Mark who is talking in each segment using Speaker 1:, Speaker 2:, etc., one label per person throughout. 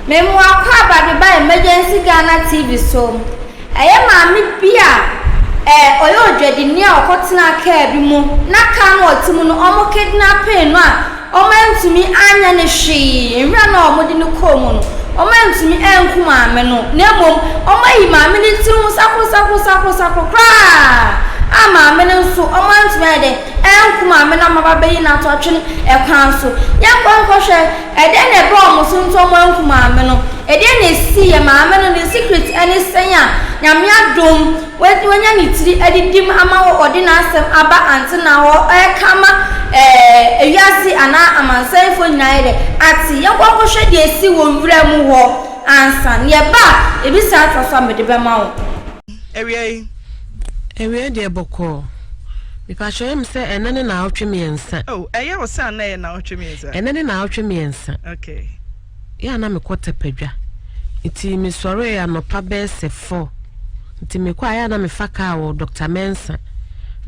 Speaker 1: Mmoa kɔ aba de ba Emergency Ghana TV so. Ɛyɛ maame bi a ɛɛ ɔyɛ odwadini a ɔkɔtena kaa bi mu na kaa no a ɔte mu no wɔn kidnapee no a wɔantumi anyɛ no hwee. Nwura no a wɔde no kɔɔ mu no, wɔantumi anku maame no na mmom wɔayi maame no tiri ho sakrosakro koraa a maame no nso wɔantumi ayɛ dɛn anku maame no ama wɔabɛyi no ato atwene kwan so. Yɛnkɔ nkɔhwɛ Ɛdeɛn na ɛbaa wɔn so nti wɔn anku maame no? Ɛdeɛn na ɛsiiɛ? Maame no ne secret ne sɛn a Nyame adom wanya ne tiri adidim ama ɔde n'asɛm aba ante na ɔreka ama ewiase anaa amansanfoɔ nyinaa ayɛ dɛ ate? Yɛnkɔ nkɔhwɛ deɛ ɛsii wɔ nwura mu hɔ ansa na yɛba a ɛbi saa toa so a mede bɛma wo.
Speaker 2: Awia yi.
Speaker 3: Awia deɛ bɔkɔɔ. Mepakyɛw ɛyɛ me sɛ ɛnɛ ne naawɔtwe miɛnsa.
Speaker 2: Oh, ɛyɛ wo sɛ anɛ yɛ naawɔtwe miɛnsa?
Speaker 3: Ɛnɛ ne naawɔtwe miɛnsa.
Speaker 2: Okay.
Speaker 3: Yɛ a na mekɔ Tɛpadwa. Nti mesɔree anɔpa bɛyɛ sɛ four. Nti mekɔ a yɛ a na mefa kaa wɔ Doctor Mensah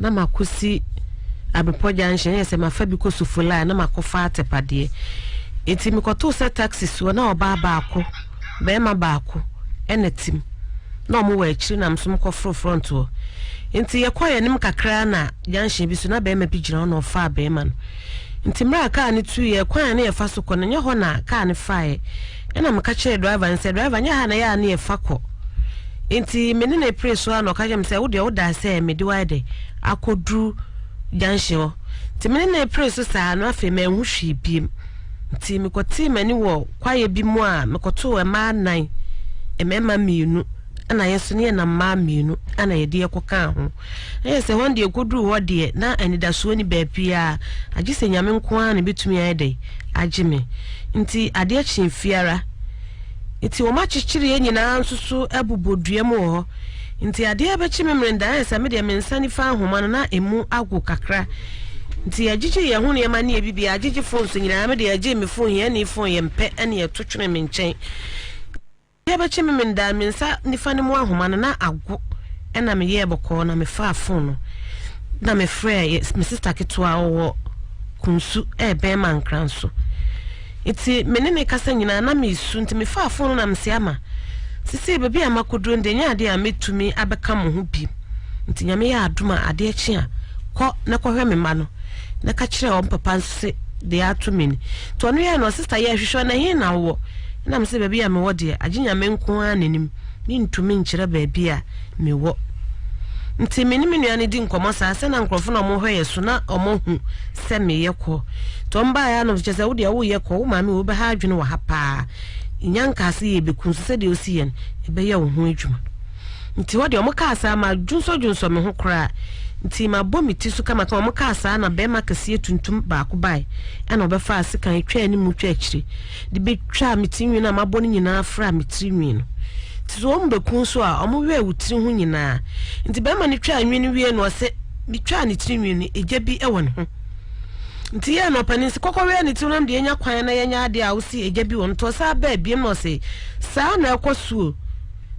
Speaker 3: na makɔsi Abrepɔ junction yɛ sɛ mafa bi kɔ Sofolai na makɔfa Atɛpadeɛ. Nti mekɔtoo sɛ taxi si hɔ na ɔbaa baako, bɛɛma baako ɛna tim. Na ɔmo wɔ akyiri na me nso mekɔ foro front hɔ. Nti yɛkɔɔ yɛn anim kakra na junction bi so na bɛrima bi gyina hɔ na ɔfaa bɛrima no. Nti mmerɛ a kaa no tuiɛ, kwan a na yɛfa so kɔ no nyɛ hɔ na kaa no faeɛ. Ɛna meka kyerɛɛ driver no sɛ, driver nyɛ ha na ɛyɛ a na yɛfa kɔ. Nti me ne no peree so ara na ɔka kyerɛɛ me sɛ, wo deɛ wodaa sɛ mede wo ayɛ dɛ akɔduru junction hɔ. Nti me ne no peree so saa no afei manhu hwee biem. Nti mekɔtee m'ani wɔ kwaeɛ bi mu a mekɔtoo mmaa nnan, mmarima mmienu, ɛna yɛn nso ne yɛnam mmaa mmienu ɛna yɛde yɛkɔ kaa ho. Na yɛ sɛ hɔn deɛ ɛkɔduruu hɔ deɛ na anidasoɔ ni baabiara, agye sɛ Nyame nko ara na ɛbɛtumi ayɛ dɛn agye me. Nti adeɛ kyee fiara. Nti wɔn akyekyere yɛn nyinaa nso so abobɔ dua mu wɔ hɔ. Nti adeɛ rebɛkye me mmerɛ no ayɛ sɛ me deɛ me nsa nifa ahoma no na ɛmu ago kakra. Nti yɛgyegye yɛn ho nneɛma ne yɛ biribiara, agyegye phones nyinaa, me deɛ yɛgyee me phone, hiani phone yɛn pɛ ɛne yɛto twene me nkyɛn. Adeɛ bɛkye me mendaa me nsa nifa no mu ahoma no na ago ɛna meyɛɛ bɔkɔɔ na mefaa phone no na mefrɛɛ me sister ketewa ɔwɔ Kunsu ɛɛbɛn Mankranso. Nti me ne no rekasa nyinaa na meresu nti mefaa fon no na mese ama sesei baabi a makoduro no deɛ ɛnyɛ adeɛ a mɛtumi abɛka mo ho bi nti Nyame yɛ adom a adeɛ kye a kɔ na kɔhwɛ me mma no na ka kyerɛ wɔn papa nso se deɛ ato me ni nti ɔno yɛɛ no sista yɛ hwehwɛ na he na wowɔ na mese baabi a mewɔ deɛ agye Nyame nko ara n'anim mentumi nkyerɛ baabi a mewɔ nti me ne me nua no di nkɔmmɔ saa sɛ na nkurɔfo na wɔhwɛ yɛ so na wɔahu sɛ meyɛ kɔ. Nti wɔn baeɛ a na kyerɛ sɛ wo deɛ woyɛ kɔ, wo maame wei wobɛha adwene wɔ ha paa. Nya nkaa sɛ yɛbɛku nso sɛdeɛ wosi yɛ no, yɛbɛyɛ wo ho adwuma. Nti hɔ deɛ wɔn kaa saa madwonsɔdwonsɔ me ho koraa. Nti mabɔ me ti so kamakama. Wɔn kaa saa na bɛrima kɛseɛ tuntum baako baeɛ ɛna ɔbɛfaa sekan twaa anim twaa akyire de bɛtwaa me ti nwi no a mabɔ no nyinaa fraa me tiri nwi no. Nti sɛ wɔn bɛku nso a wɔn wɛɛ wo tiri ho nyinaa. Nti bɛrima no twaa nwi no wie no ɔse Metwaa ne tiri nwi no, egya bi wɔ ne ho. Nti yɛɛ no ɔpanin se, Kɔkɔwɛɛ ne tiri ho na mede anya kwan na yɛnyɛ adeɛ a wose egya bi wɔ no. Nti ɔsan baa biom na ɔse, Saa na ɛkɔ so o.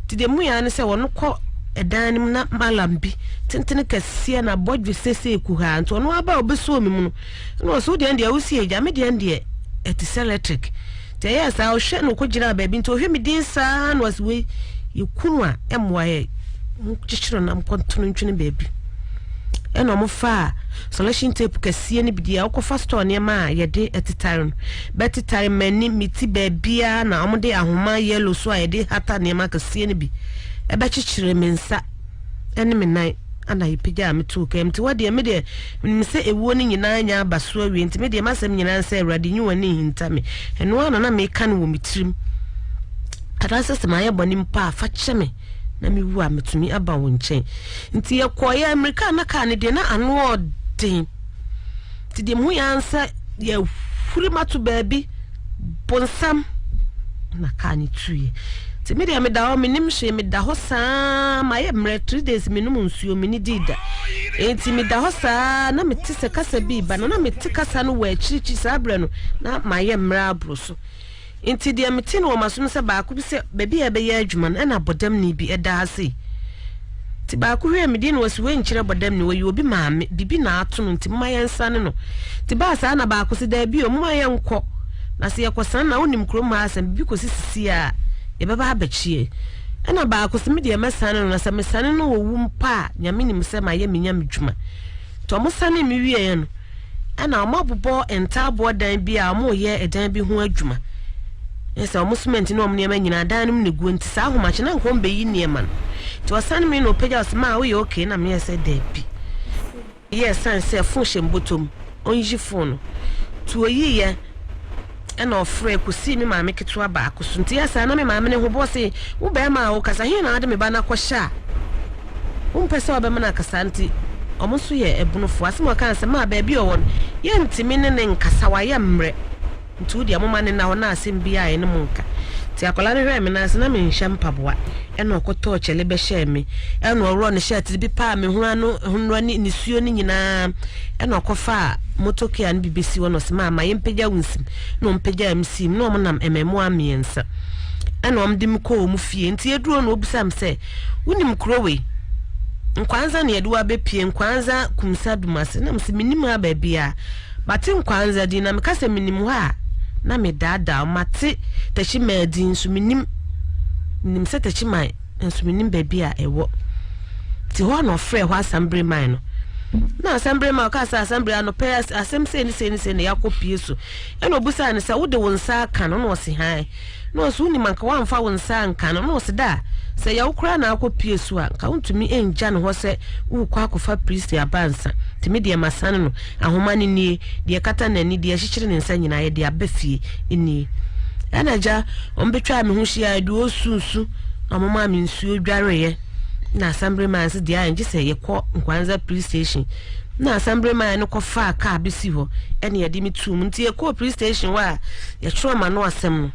Speaker 3: Nti deɛ mehuiɛ ara ne sɛ ɔno kɔ ɛdan no mu na malam bi, tentene kɛseɛ na bɔdwe sesei kuhaa. Nti ɔno ara baa ɔbɛsɔɔ me mu no, ɛna ɔse, Wo deɛ no deɛ wose egya, me deɛ no deɛ ɛte sɛ electric. Nti ɛyɛɛ saa, ɔhwɛ na ɔkɔgyinaa baabi, nti ɔhwɛ me din saa na ɔse wei yɛku no a ɛmmoa yɛ, monkyekyere no na monkɔto no ntwene baabi. Ɛna wɔfaa selection tape kɛseɛ no bi deɛ wokɔfa store nneɛma a yɛde ɛtetare no, bɛtetare m'ani, me ti baabiara na wɔde ahoma yellow so a yɛde hata nneɛma kɛseɛ no bi ɛbɛkyekyere me nsa ne me nan. Ana yɛpagyaa me too kaa mu. Nti hɔ deɛ, me deɛ, menim sɛ ewuo no nyinaa anya aba so awie, nti me deɛ m'asɛm nyinaa ne sɛ, Awurade nyi w'ani nhinta me. Ɛno ara na na meka no wɔ me tirim. Anaasɛ sɛ mayɛ bɔne mpo a, fa kyɛ me, na mewu a, metumi aba wo nkyɛn. Nti yɛkɔeɛ, mmirika a na kaa no deɛ, na ano ɔden. Nti deɛ mehu yɛ ara sɛ yɛahuri mato baabi, bonsam na kaa no tuiɛ. Nti me deɛ meda hɔ menim hwee, meda hɔ saa mayɛ mmerɛ 3 days menom nsuo menidii da. Nti meda hɔ saa na mete sɛ kasa bi ba na na mete kasa no wɔ akyirikyiri saa berɛ no na mayɛ mmerɛ aboro so. Nti deɛ mete no wɔ m'asom sɛ baako bi sɛ baabi a ɛbɛyɛ adwuma no ɛna bɔdamni bi ɛda ha sei. Nti baako hwɛɛ me din na wɔsi wei nkyerɛ bɔdamni, wɔyɛ obi maame, bibi na ato no nti momma yɛnsane no. Nti baa saa na baako se daabi o, momma yɛnkɔ. Na sɛ yɛkɔsan na wonim kurom ha asɛm, biribi kɔsi sisi a, yɛbɛba abɛkyeɛ. Ɛna baako sɛ me deɛ mɛsane no, na sɛ mesane no wɔ wu mpo a, Nyame nim sɛ mayɛ me Nyame dwuma. Nti ɔmo sanee me wieɛ no, ɛna ɔmo abobɔ ntaaboɔ dan bi a ɔmo reyɛ ɛdan bi ho adwuma. Ɛyɛ sɛ ɔmo cement ne ɔmo nneɛma nyinaa dan no mu na eguo nti saa ahomakye na nka ɔmo bɛyi nneɛma no. Nti ɔsane me na ɔpagya ɔse maa woyɛ okay na meyɛɛ sɛ daabi. Yɛ ɛsiane sɛ fon hyɛ me bɔtɔ mu, ɔnyi fon no. Nti ɔyiiɛ ɛna ɔfrɛɛ kɔsii me maame ketewa baako so. Nti yɛ saa na me maame no ho bɔ ɔse, wo barima a wokasa, he na wode me ba no akɔhyɛ a wompɛ sɛ wobɛma no akasa? Nti ɔmo nso yɛ ɛbonofoɔ. Asɛm a ɔkaa ne sɛ, maa baabi a ɔwɔ no, yɛntumi ne no nkasa, wayɛ mmerɛ. Nti wo deɛ momma no nna hɔ na asɛm biara a yɛne mo nka. Nti akwadaa no hwɛɛ me nan ase na menhyɛ mpaboa ɛna ɔkɔtɔɔ kyɛle bɛhyɛɛ me ɛna ɔworɔ ne shirt no bi paa me hunu ano honora ne nisuo no nyinaa ɛna ɔkɔfaa motor car no bi bɛsi hɔ na ɔse maa ma yɛmpagya wo nsim na ɔmpagyaa me sii mu na ɔmo nam mmɛmoa mmiɛnsa ɛna ɔmo de me kɔɔ ɔmo fie. Nti yɛduru hɔ na ɔbisaa me sɛ wonim kuro wei? Nkwanza na yɛde wo abɛpie Nkwanza Kumsa Dumase. Na mese mennim ha baabiara. Mate Nkwanza din, na meka sɛ menim hɔ a, na medaadaa wo. Mate Techiman din nso, menim. Menim sɛ Techiman, nso menim baabi a ɛwɔ. Nti hɔ na ɔfrɛɛ hɔ Asambreman no. Na Asambreman, ɔkaa sɛ Asambре anɔpɛ yi asɛm sei ne sei ne sei na yɛakɔ pie so. Ɛna ɔbisaa no sɛ, wode wo nsa aka no? Na ɔse, hann. Na ɔse, wonim anka woamfa wo nsa anka no? Na ɔse, da a, sɛ ɛyɛ wo koraa na akɔ pie so a, nka wontumi ngya no hɔ sɛ worekɔ akɔfa Pristi aba ansa. Nti me deɛ masane no. Ahoma no nie, deɛ ɛkata n'ani, deɛ ɛkyekyere ne nsa nyinaa, yɛde aba fie nie. Ɛna agya, wɔbɛtwaa me ho hyiaeɛ de ɔresu nsu, na wɔmaa me nsuo dwareeɛ. Na asambere maa nso deɛ ayɛ gye sɛ yɛkɔ Nkwanza police station. Na asambere maa no kɔfaa kaa bɛsi hɔ, ɛna yɛde me tuu mu. Nti yɛkɔɔ police station hɔ a, yɛtwerɛ ma no asɛm no.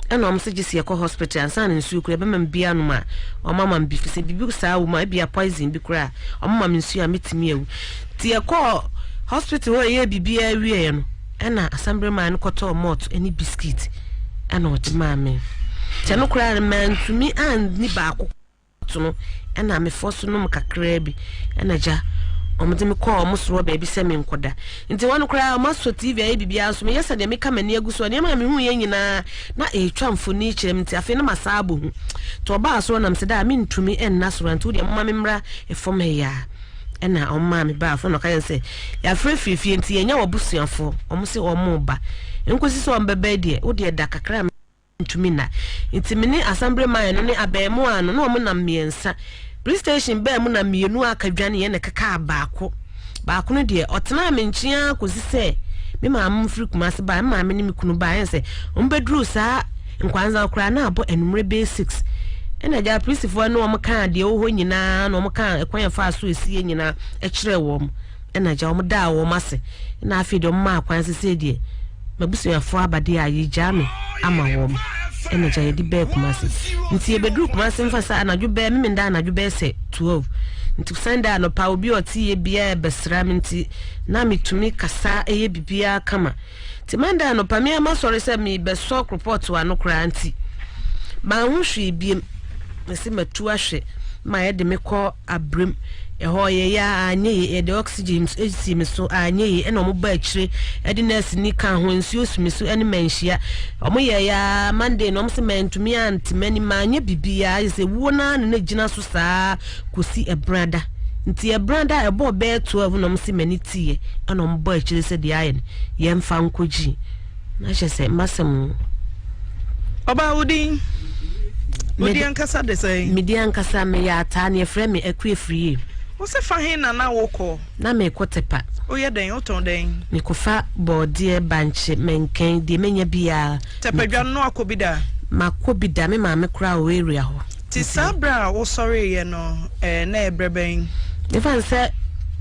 Speaker 3: Ɛna wɔn sɛ gye sɛ yɛkɔ hospital ansa na nsuo kura ɛbɛma me bi anom a, wɔn ama me bi. Fi sɛ biribi saa wɔ mu a, ebia poison bi koraa, wɔn ma me nsuo a mɛtumi awu. Nti yɛkɔɔ hospital hɔ yɛyɛɛ biribiara wieɛ no, ɛna asɛmbereman no kɔtɔɔ malt ne biscuit ɛna ɔde maa me. Nti ɛno koraa no mantumi anni baako to no, ɛna mefɔ so nom kakraa bi, ɛna gya wɔde me kɔɔ wɔn soro baabi sɛ menkɔda. Nti wɔn koraa wɔn asɔ TV ayɛ biribiara nso meyɛ sɛ deɛ meka m'ani agu so a nneɛma a mehu yɛ nyinaa na ɛretwa mfoni kyerɛ me, nti afei na masan abɔ hu. Nti ɔbaa soro nam sɛ daa mentumi nna soro, nti wodeɛ moma me mmra fam ha yi ara. Ɛna ɔmaa me baa fam na ɔka kyerɛ sɛ yɛafrɛfrɛ fie nti yɛnya w'abusuafoɔ, wɔn se wɔn reba nkosi sɛ wɔn bɛba yi deɛ wo deɛ da kakra a mentumi nna. Nti me ne asambere man no ne abɛɛmoa no na wɔn nam mmiɛnsa police station baa mu na mmienu a aka dwaneeɛ na ɛkekaa baako. Baako no deɛ ɔtenaa me nkyɛn ara kɔsi sɛ me maame firi Kumasi baa, me maame ne me kunu baa, ɛyɛ sɛ wɔn bɛduruu saa Nkwanza koraa na abɔ anwummerɛ bɛyɛ 6. Ɛna agya apolisifoɔ ne wɔn kaa deɛ ɛwɔ hɔ nyinaa na wɔn kaa ɛkwan a ɛfaa so ɛsiiɛ nyinaa kyerɛɛ wɔn. Ɛna agya wɔn daa wɔn ase. Ɛna afei deɛ wɔn maa kwan sesei deɛ m'abusuafoɔ aba deɛ a yɛgyaa me ama wɔn. Ɛna agya yɛde bɛɛ Kumasi. Nti yɛbɛduru Kumasi mfa sɛ anadwo bɛɛ memenda anadwo bɛyɛ sɛ 12. Nti Sunday anɔpa obi a ɔte yɛ biara bɛsra me nti na metumi kasa ɛyɛ biribiara kama. Nti Monday anɔpa me ara masɔre sɛ merebɛsɔ koropɔɔto ano koraa nti, manho hwee biem. Mese matu ahwe ma yɛde me kɔ abrem. Ɛhɔ yɛyɛ a anyɛ ye, yɛde oxygen si me so anyɛ ye, ɛna wɔn ba akyire ɛde nurse ni ka ho, nsuo si me so ɛne manhyia. Wɔn yɛyɛ a Monday no wɔn se mantumi ante m'ani, manyɛ biribiara, ayɛ sɛ wuo no ara na na gyina so saa kɔsi Ɛbrada. Nti Ɛbrada a ɛbɔɔ bɛyɛ 12 na wɔse m'ani teeɛ ɛna wɔn bɔɔ akyire sɛ deɛ ayɛ no yɛmfa nkɔgyi. Na kyerɛ sɛ m'asɛm no.
Speaker 2: Ɔbaa wo din? Wo din ankasa de sɛn?
Speaker 3: Me din ankasa meyɛ Ataa, na yɛfrɛ me Akua Afriyie.
Speaker 2: Wo se fa he na na wokɔ?
Speaker 3: Na mekɔ Tepa.
Speaker 2: Woyɛ dɛn? Wotɔn dɛn?
Speaker 3: Mekɔfa bɔɔdeɛ, bankye, mɛnkɛn, deɛ mɛnya biara.
Speaker 2: Tepa dwa no na wakɔ bi da?
Speaker 3: Makɔ bi da, me maame koraa wɔ area hɔ.
Speaker 2: Nti saa berɛ a wosɔreeɛ no, eh, na ɛyɛ berɛ bɛn?
Speaker 3: Mefa no sɛ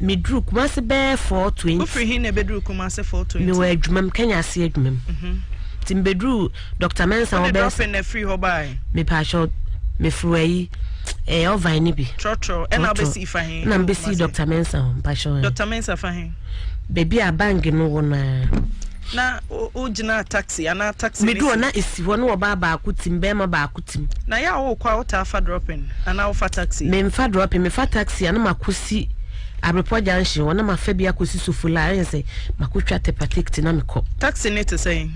Speaker 3: meduru Kumasi bɛyɛ 4:20.
Speaker 2: Wofiri he na ɛbɛduru Kumasi 4:20?
Speaker 3: Mewɔ adwuma mu, Kenya ase adwuma mu. Mhm. Nti mebɛduru Dr. Mensah hɔ
Speaker 2: bɛyɛ. Wode drɔpin na ɛfiri hɔ baeɛ?
Speaker 3: Mepaakyɛw, mefiri ayi, ɛyɛ ɔvan no bi.
Speaker 2: Trɔtrɔ, ɛna wobɛsii fa he?
Speaker 3: Na mebɛsii Dr. Mensah hɔ, mpaakyɛw.
Speaker 2: Dr. Mensah fa he?
Speaker 3: Baabi a bank no wɔ no ara.
Speaker 2: Na wogyinaa taxi anaa taxi
Speaker 3: no si? Meduu hɔ na esi hɔ na ɔbaa baako tim, barima baako tim.
Speaker 2: Na yɛ a wokɔ a wotaa fa dropping anaa wofa taxi?
Speaker 3: Memfa dropping, mefa taxi a na makosi Abrepɔ junction hɔ na mafa bi akosi Sofola, ayɛ sɛ makotwa Tepa tekiti na mekɔ.
Speaker 2: Taxi no te sɛn?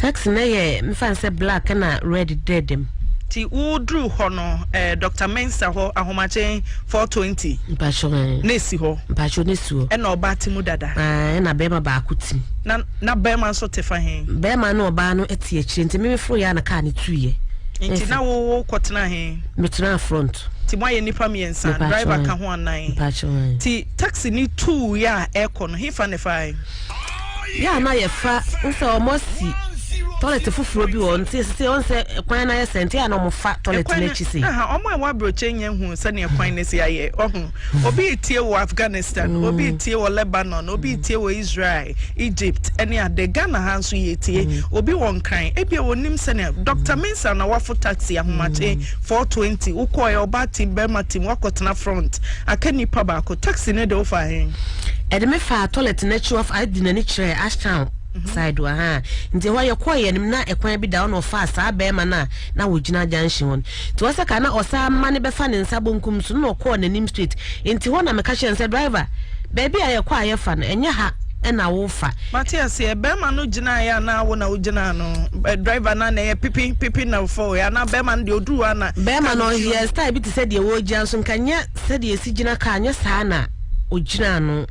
Speaker 3: Taxi no yɛ mefa no sɛ black na red dɛdɛm.
Speaker 2: Nti wo duru hɔ no eh, Doctor Mensah hɔ ahomakye 4:20.
Speaker 3: Mpakyɛw eh.
Speaker 2: Na esi hɔ.
Speaker 3: Mpakyɛw na esi hɔ.
Speaker 2: Ɛna ɔbaa te mu dada.
Speaker 3: Ah, ɛna bɛrima baako te mu.
Speaker 2: Na na bɛrima nso te fa he?
Speaker 3: Bɛrima ne ɔbaa no te akyire nti me me foro yɛ a na kaa no tuiɛ.
Speaker 2: Nti na wo wo kɔ tena he?
Speaker 3: Me tenaa front.
Speaker 2: Nti mo ayɛ nipa mmiɛnsa, driver ka ho anan.
Speaker 3: Mpakyɛw eh.
Speaker 2: Nti taxi ni tuiɛ a ɛkɔ no he fa na ɛfae?
Speaker 3: Yɛ a na yɛfa n sɛ wɔn asi toilet foforɔ bi wɔ nti sɛ wɔn sɛ kwan no ayɛ sɛ nti a na wɔn fa toilet no akyi sei.
Speaker 2: Wɔn a ɛwɔ aburokye nyɛ hu sɛnea kwan no si ayɛ ɔho obi retie wɔ Afghanistan mm. obi retie wɔ Lebanon obi retie wɔ Israel Egypt ɛne ade Ghana ha nso yɛ tie mm. obi wɔ Nkran ebi a wɔnim sɛnea Dr. Mensah na wafo taxi ahomakye 420 mm. wokɔɛ ɔbaa team bɛrima team wakɔtena front aka nipa baako taxi ne de wofa he.
Speaker 3: Ɛde me faa toilet no akyi hɔ de n'ani kyerɛɛ Ashtown side hɔ ahaa. Nti ɛhɔ yɛkɔɔ yɛn anim na ɛkwan bi da hɔ na ɔfaa saa bɛrima no a na ɔgyina junction hɔ no. Nti hɔ sɛ ka na ɔsan ma no bɛfa ne nsa bonkum so no na ɔkɔɔ n'anim straight. Nti hɔ na meka kyerɛɛ no sɛ driver, baabi a yɛkɔ a yɛfa no ɛnyɛ ha na wofa.
Speaker 2: Mate aseɛ, bɛrima no gyinaeɛ anaa wo na wogyinaa no? Driver no a na ɛyɛ pipi pipi na ɔfɔɔeɛ anaa bɛrima no deɛ ɔduruu hɔ a na
Speaker 3: Bɛrima no ɔyɛɛ style bi te sɛ deɛ ɔregyina nso nka nyɛ sɛdeɛ yɛsi gyina car nyɛ saa na ogyinaa no.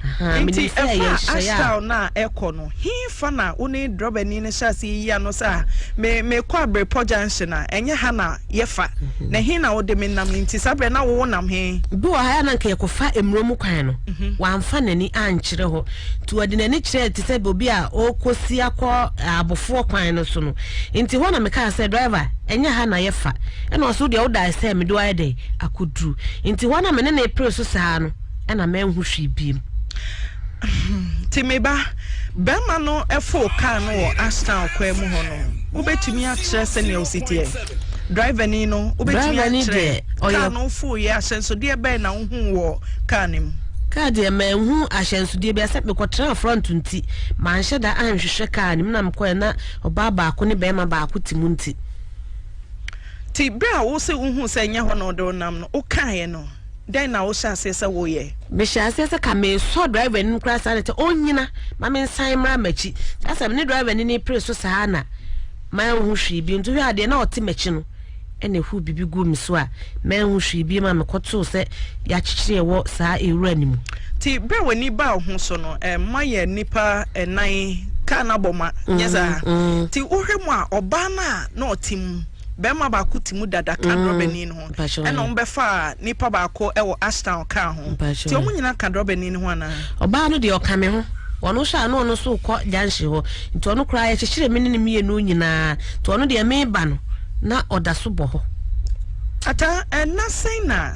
Speaker 3: Ahaa,
Speaker 2: Nti
Speaker 3: menim sɛ ɛyɛ
Speaker 2: ɛfa
Speaker 3: nhyehyɛeɛ a.
Speaker 2: Ashtown no a ɛkɔ no, hefa na wo ne drɔbani no hyɛɛ aseɛ yii ano sɛ, Ah, me, merekɔ Abrepɔ Junction a, ɛnyɛ ha na yɛfa, na he na wode me nam? Nti saa berɛ na wo wonam he?
Speaker 3: Bi wɔ ha a na anka yɛkɔfa mmuro mu kwan no, wamfa n'ani ankyerɛ hɔ. Nti ɔde n'ani kyerɛɛ te sɛ obi a ɔrekɔsi akɔ abofoɔ kwan no so no. Nti hɔ na mekaa sɛ, Driver, ɛnyɛ ha na yɛfa. Ɛna ɔse, wo deɛ wodae sɛ mede wo ayɛ dɛn? Akɔduru. Nti hɔ na me ne no repere so saa no, ɛna manhu hwee biem.
Speaker 2: Nti me ba, bɛrima no foo kaa no wɔ Ashtown kwan mu hɔ no, wobɛtumi akyerɛ sɛnea osi teɛ? Driverni no, wobɛtumi akyerɛ kaa no wofoeɛ, ahyɛnsodeɛ bɛn na wohuu wɔ kaa no mu?
Speaker 3: Kaa deɛ manhu ahyɛnsodeɛ bi sɛ mekɔtenaa front nti manhyɛ da anhwehwɛ kaa no mu na mekɔɛ na ɔbaa baako ne bɛrima baako te mu nti.
Speaker 2: Nti berɛ a wo se wohuu sɛ ɛnyɛ hɔ na ɔde wo nam no, wokaeɛ no, dɛn na wohyɛɛ aseɛ sɛ woyɛ?
Speaker 3: Mehyɛɛ aseɛ sɛ ka mesɔ driver no koraa saa na kyɛ ɔnnyina ma mensan mmra m'akyi. Saa sɛ me ne driver no repere so saa na manhu hwee bio. Nti wohwɛ a deɛ na ɔte m'akyi no ɛna ɛhuu biribi guu me so a manhu hwee bio ma mekɔtoo sɛ yɛakyekyere ɛwɔ saa nwura no mu.
Speaker 2: Nti berɛ a w'ani baa wo ho so no, moayɛ nnipa nnan, kaa no abɔ ma, nyɛ saa? Nti wohwɛ mu a, ɔbaa no a na ɔte mu, barima baako te mu dada ka drɔbani no ho, ɛna wɔn bɛfaa nipa baako wɔ Ashtown kaa ho. Nti wɔn nyinaa ka drɔbani no ho anaa?
Speaker 3: Ɔbaa no deɛ ɔka me ho. Ɔno nso a na ɔno nso rekɔ junction hɔ, nti ɔno koraa yɛkyekyere me ne no mmienu nyinaa, nti ɔno deɛ meba no na ɔda so bɔ hɔ.
Speaker 2: Ata, ɛna sɛn na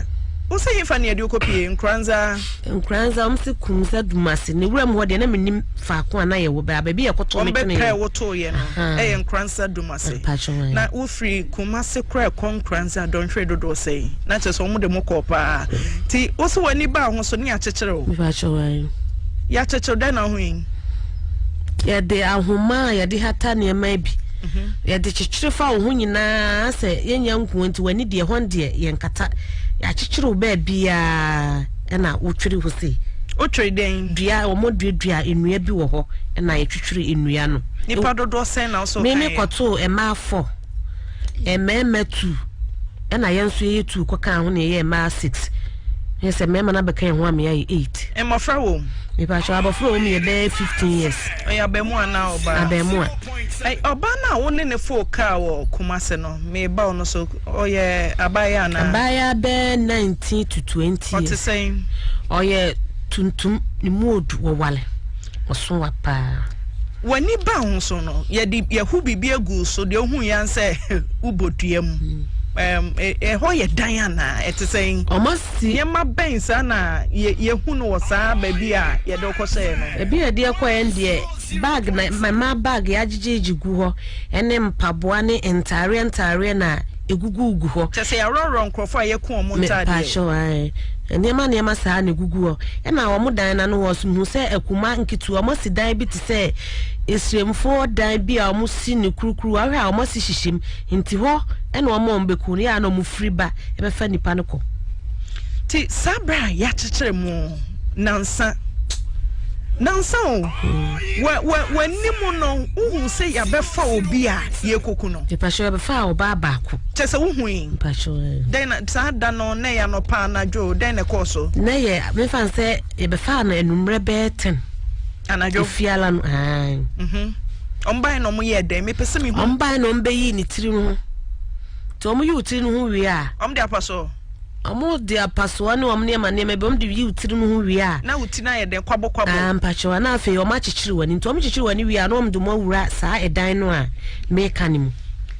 Speaker 2: wo sɛ hefa ne yɛde wo kɔpie? Nkoranza?
Speaker 3: Nkoranza, wɔn se Kumsa Dumase. Ne wuram hɔ deɛ na mennim faako a na yɛwɔ, baa baabi a yɛkɔtoo me
Speaker 2: Wɔn
Speaker 3: tweneeɛ
Speaker 2: bɛpɛɛ
Speaker 3: no.
Speaker 2: wo tooeɛ no ɛyɛ Nkoranza Dumase.
Speaker 3: Mpakyɛw, ae.
Speaker 2: Na wofiri Kumase koraa ɛkɔ Nkoranza dɔnhwere dodoɔ sɛn? Na kyerɛ sɛ wɔn de mo kɔɔ paa. Nti wo se w'ani baa ho so ne yɛakyekyere wo?
Speaker 3: Mepakyɛw, ae.
Speaker 2: Yɛakyekyere dɛn na wohui?
Speaker 3: Yɛde ahoma a yɛde hata nneɛma bi. Yɛde kyekyere fa wo ho nyinaa sɛ yɛnya nkuo nti w'ani deɛ hɔn deɛ yɛnkata. Yɛakyekyere wo baabiara ɛna wotwere hɔ sei.
Speaker 2: Wotwere dɛn?
Speaker 3: Dua, wɔn duadua nnua bi wɔ hɔ ɛna yɛtwitwiri nnua no.
Speaker 2: Nipa dodoɔ sɛn na wosɛ
Speaker 3: Me me kɔtoo mmaa four, mmarima two, ɛna yɛn nso yɛyɛ two kɔkaa ho na yɛyɛ mmaa six. Yɛ sɛ mmarima no abɛka yɛn ho ama yɛayɛ eight.
Speaker 2: Mmɔfra wɔ mu?
Speaker 3: Mepakyɛw, abɔfra wɔ mu yɛ bɛyɛ 15 years.
Speaker 2: Ɔyɛ abɛɛmoa anaa ɔbaa?
Speaker 3: Abɛɛmoa.
Speaker 2: Ɛ, ɔbaa no a wo ne no foo kaa wɔ Kumase no, meba ɔno so, ɔyɛ abaayewa anaa?
Speaker 3: Abaayewa bɛyɛ 19 to 20
Speaker 2: Ɔte
Speaker 3: years.
Speaker 2: sɛn?
Speaker 3: Ɔyɛ tuntum, ne mu odu, wɔwale, ɔso wa paa.
Speaker 2: W'ani baa ho so no, yɛde yɛho biribi agu wo so, deɛ wohu yɛ sɛ wobɔ dua mu. Ɛm, ɛhɔ yɛ dan anaa? Ɛte sɛn?
Speaker 3: Wɔasi.
Speaker 2: Nneɛma bɛn saa na yɛ, yɛhu no wɔ saa baabi a yɛde wo kɔhyɛeɛ no?
Speaker 3: Baabi a yɛde kɔeɛ no deɛ, bag na mmaa bag yɛagyegyegye gu hɔ, ɛne mpaboa ne ntaareɛ ntaareɛ na ɛgugugu hɔ.
Speaker 2: Kyerɛ sɛ yɛaworɔworɔ nkurɔfoɔ a yɛku wɔn ntaadeɛ.
Speaker 3: Mepaakyɛw, ae. Nneɛma nneɛma saa na ɛgugu hɔ. Ɛna wɔn dan no ano hɔ nso, mehuu sɛ akuma nketewa, wɔasi dan bi te sɛ Esremfoɔ dan bi a wɔsi no kurukuruwa, wohwɛ a wɔasi hyehyɛ mu. Nti hɔ na wɔn a wɔbɛku no, yɛ a na wɔfiri ba bɛfa nnipa no kɔ.
Speaker 2: Nti saa berɛ a yɛakyekyere mo nnansa. Nansa o, wɔ wɔ w'anim no, wohu sɛ yɛabɛfa obi a yɛrekɔku no.
Speaker 3: Mepakyɛw, yɛbɛfaa ɔbaa baako.
Speaker 2: Kyerɛ sɛ wohui.
Speaker 3: Mepakyɛw, ɛɛ.
Speaker 2: Dɛn na, saa da no, na ɛyɛ anɔpa, anadwo, dɛn na ɛkɔɔ so?
Speaker 3: Na ɛyɛ, memfa no sɛ yɛbɛfaa no anwummerɛ bɛyɛ ten.
Speaker 2: Anadwo?
Speaker 3: Efiala no, ae.
Speaker 2: Mhm. Wɔn bae na wɔn yɛɛ dɛn? Mepɛ sɛ mehu.
Speaker 3: Wɔn bae na wɔn bɛyii ne tiri ho. Nti wɔn yi wo tiri no ho wie a.
Speaker 2: Wɔn de apasɔ.
Speaker 3: Wɔn de apasoɔ ne wɔn nneɛma nneɛma bi wɔn de yi wo tiri no ho wie a.
Speaker 2: Na wo ti no ayɛ dɛn kwabɔ kwabɔ.
Speaker 3: Ah mpakyɛw na afei wɔn akyekyere w'ani nti wɔn kyekyere w'ani wie a na wɔn de wɔn awura saa ɛdan no a meka no mu.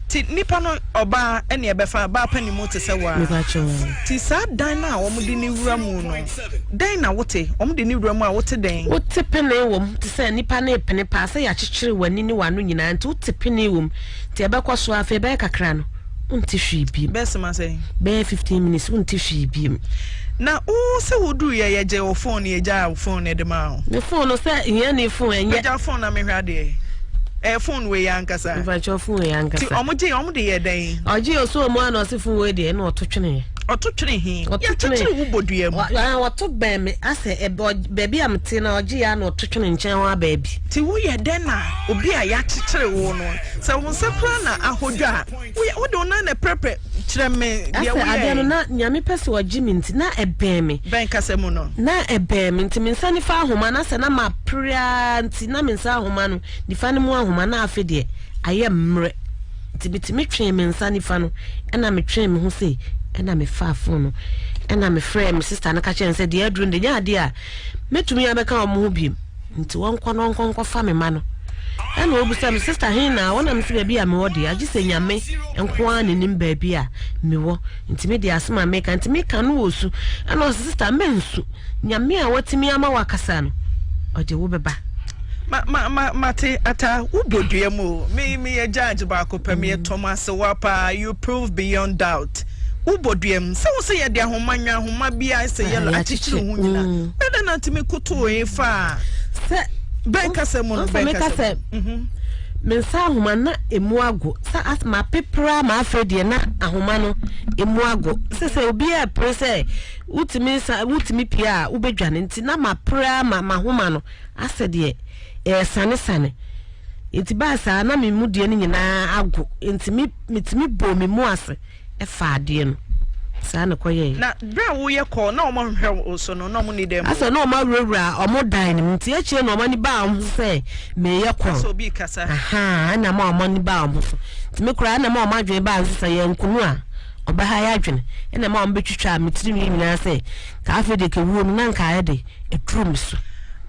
Speaker 2: Ti nipa no ɔbaa ɛne ɛbɛfa baa pa ne mu te sɛ waa.
Speaker 3: Mepakyɛw.
Speaker 2: Ti saa dan no a wɔn de ne wura mu no dɛn na wote wɔn de ne wura mu a wote dɛn.
Speaker 3: Wote pene wɔ mu te sɛ nipa no repene paa sɛ yɛakyekyere w'ani ne w'ano nyinaa nti wote pene wɔ mu nti ɛbɛkɔ so afei ɛbɛyɛ kakra no. Wonte hwee biem.
Speaker 2: Bɛyɛ sima sɛn?
Speaker 3: Bɛyɛ 15 minutes wonte hwee biem.
Speaker 2: Na wo sɛ woduru yɛ yɛgye wo phone yɛgyaa wo phone no de maa wo.
Speaker 3: Me phone no sɛ hiani phone ɛnyɛ.
Speaker 2: Pagya phone na mehwɛ adeɛ. Ɛyɛ phone wei ankasa.
Speaker 3: Mpakyɛw phone wei ankasa.
Speaker 2: Ti ɔmo gye ɔmo de yɛ dɛn?
Speaker 3: Ɔgye ɔsɔ ɔmo ano ɔse phone wei deɛ ɛna ɔto twene.
Speaker 2: Ɔto twene he? Yɛakyekyere wo bodua mu.
Speaker 3: Ɔto bɛn me asɛ baabi a mete na ɔgye yɛ ana ɔto twene nkyɛn hɔ abaabi.
Speaker 2: Ti woyɛ dɛn na obi a yɛakyekyere wo no sɛ wo nsa koraa na ahodwo a woyɛ wode wo nan na ɛprɛprɛ kyerɛ me deɛ
Speaker 3: Asɛ adeɛ no
Speaker 2: woyɛe.
Speaker 3: na Nyame pɛ sɛ ɔgye me nti na ɛbɛn me.
Speaker 2: Bɛn kasa mu no.
Speaker 3: Na ɛbɛn me nti me nsa nifa ahoma no asɛ na mapere ara nti na me nsa ahoma no nifa no mu ahoma na afe deɛ ayɛ mmerɛ nti metumi twee me nsa nifa no ɛna metwee me ho sei ɛna mefaa phone no ɛna mefrɛɛ me sister no ka kyerɛɛ no sɛ deɛ aduru no deɛ nyɛ adeɛ a mɛtumi abɛka wɔn ho biom nti wɔnkɔ na wɔnkɔ nkɔfa me ma no ɛna ɔbisa me sister he na wɔ na mese baabi a mewɔ deɛ agye sɛ Nyame nko ara na nim baabi a mewɔ nti me deɛ asɛm a meka nti meka no wɔ su ɛna ɔse sister mɛnsu Nyame a watumi ama wakasa no ɔde wo bɛba.
Speaker 2: Ma ma ma mate ata wo bɔ dua mu o me me yɛ judge baako pɛ me yɛ Thomas wa paa you prove beyond doubt wo bɔ dua mu sɛ wo sɛ yɛde ahoma nwa ahoma bi a sɛ yɛlɔ akyekyere ho nyina bɛdɛ na ntumi koto e fa
Speaker 3: sɛ
Speaker 2: bɛn kasa mu no bɛn kasa mu mhm.
Speaker 3: Me nsa ahoma na emu ago sɛ mapepra ma afei deɛ na ahoma no emu ago sɛ sɛ obiara pere sɛ wotumi sa wotumi pie a wobɛdwane nti na mapere ama mahoma no asɛ deɛ ɛresanesane nti baa saa na me mu deɛ no nyinaa ago nti me metumi bɔɔ me mu ase ɛfa adeɛ no saa na ɛkɔyɛɛ.
Speaker 2: Na berɛ a woyɛ kɔɔ na wɔn ahwehwɛ wo so no na wɔn nni dan mu.
Speaker 3: Asɛ na wɔn awurawura wɔn dan no mu nti akyire na wɔn ani baa wɔn so sɛ meyɛ kɔɔ.
Speaker 2: Asɛ obi rekasa.
Speaker 3: Ahaa ɛna ma wɔn ani baa wɔn so nti me koraa ɛna ma wɔn adwene baa nso sɛ yɛn nkunu a ɔbɛha yɛ adwene ɛna ma wɔn bɛtwitwaa me tirinwi nyinaa sɛ ka afei deɛ kɛwuo no na nka ayɛ de aduru me so.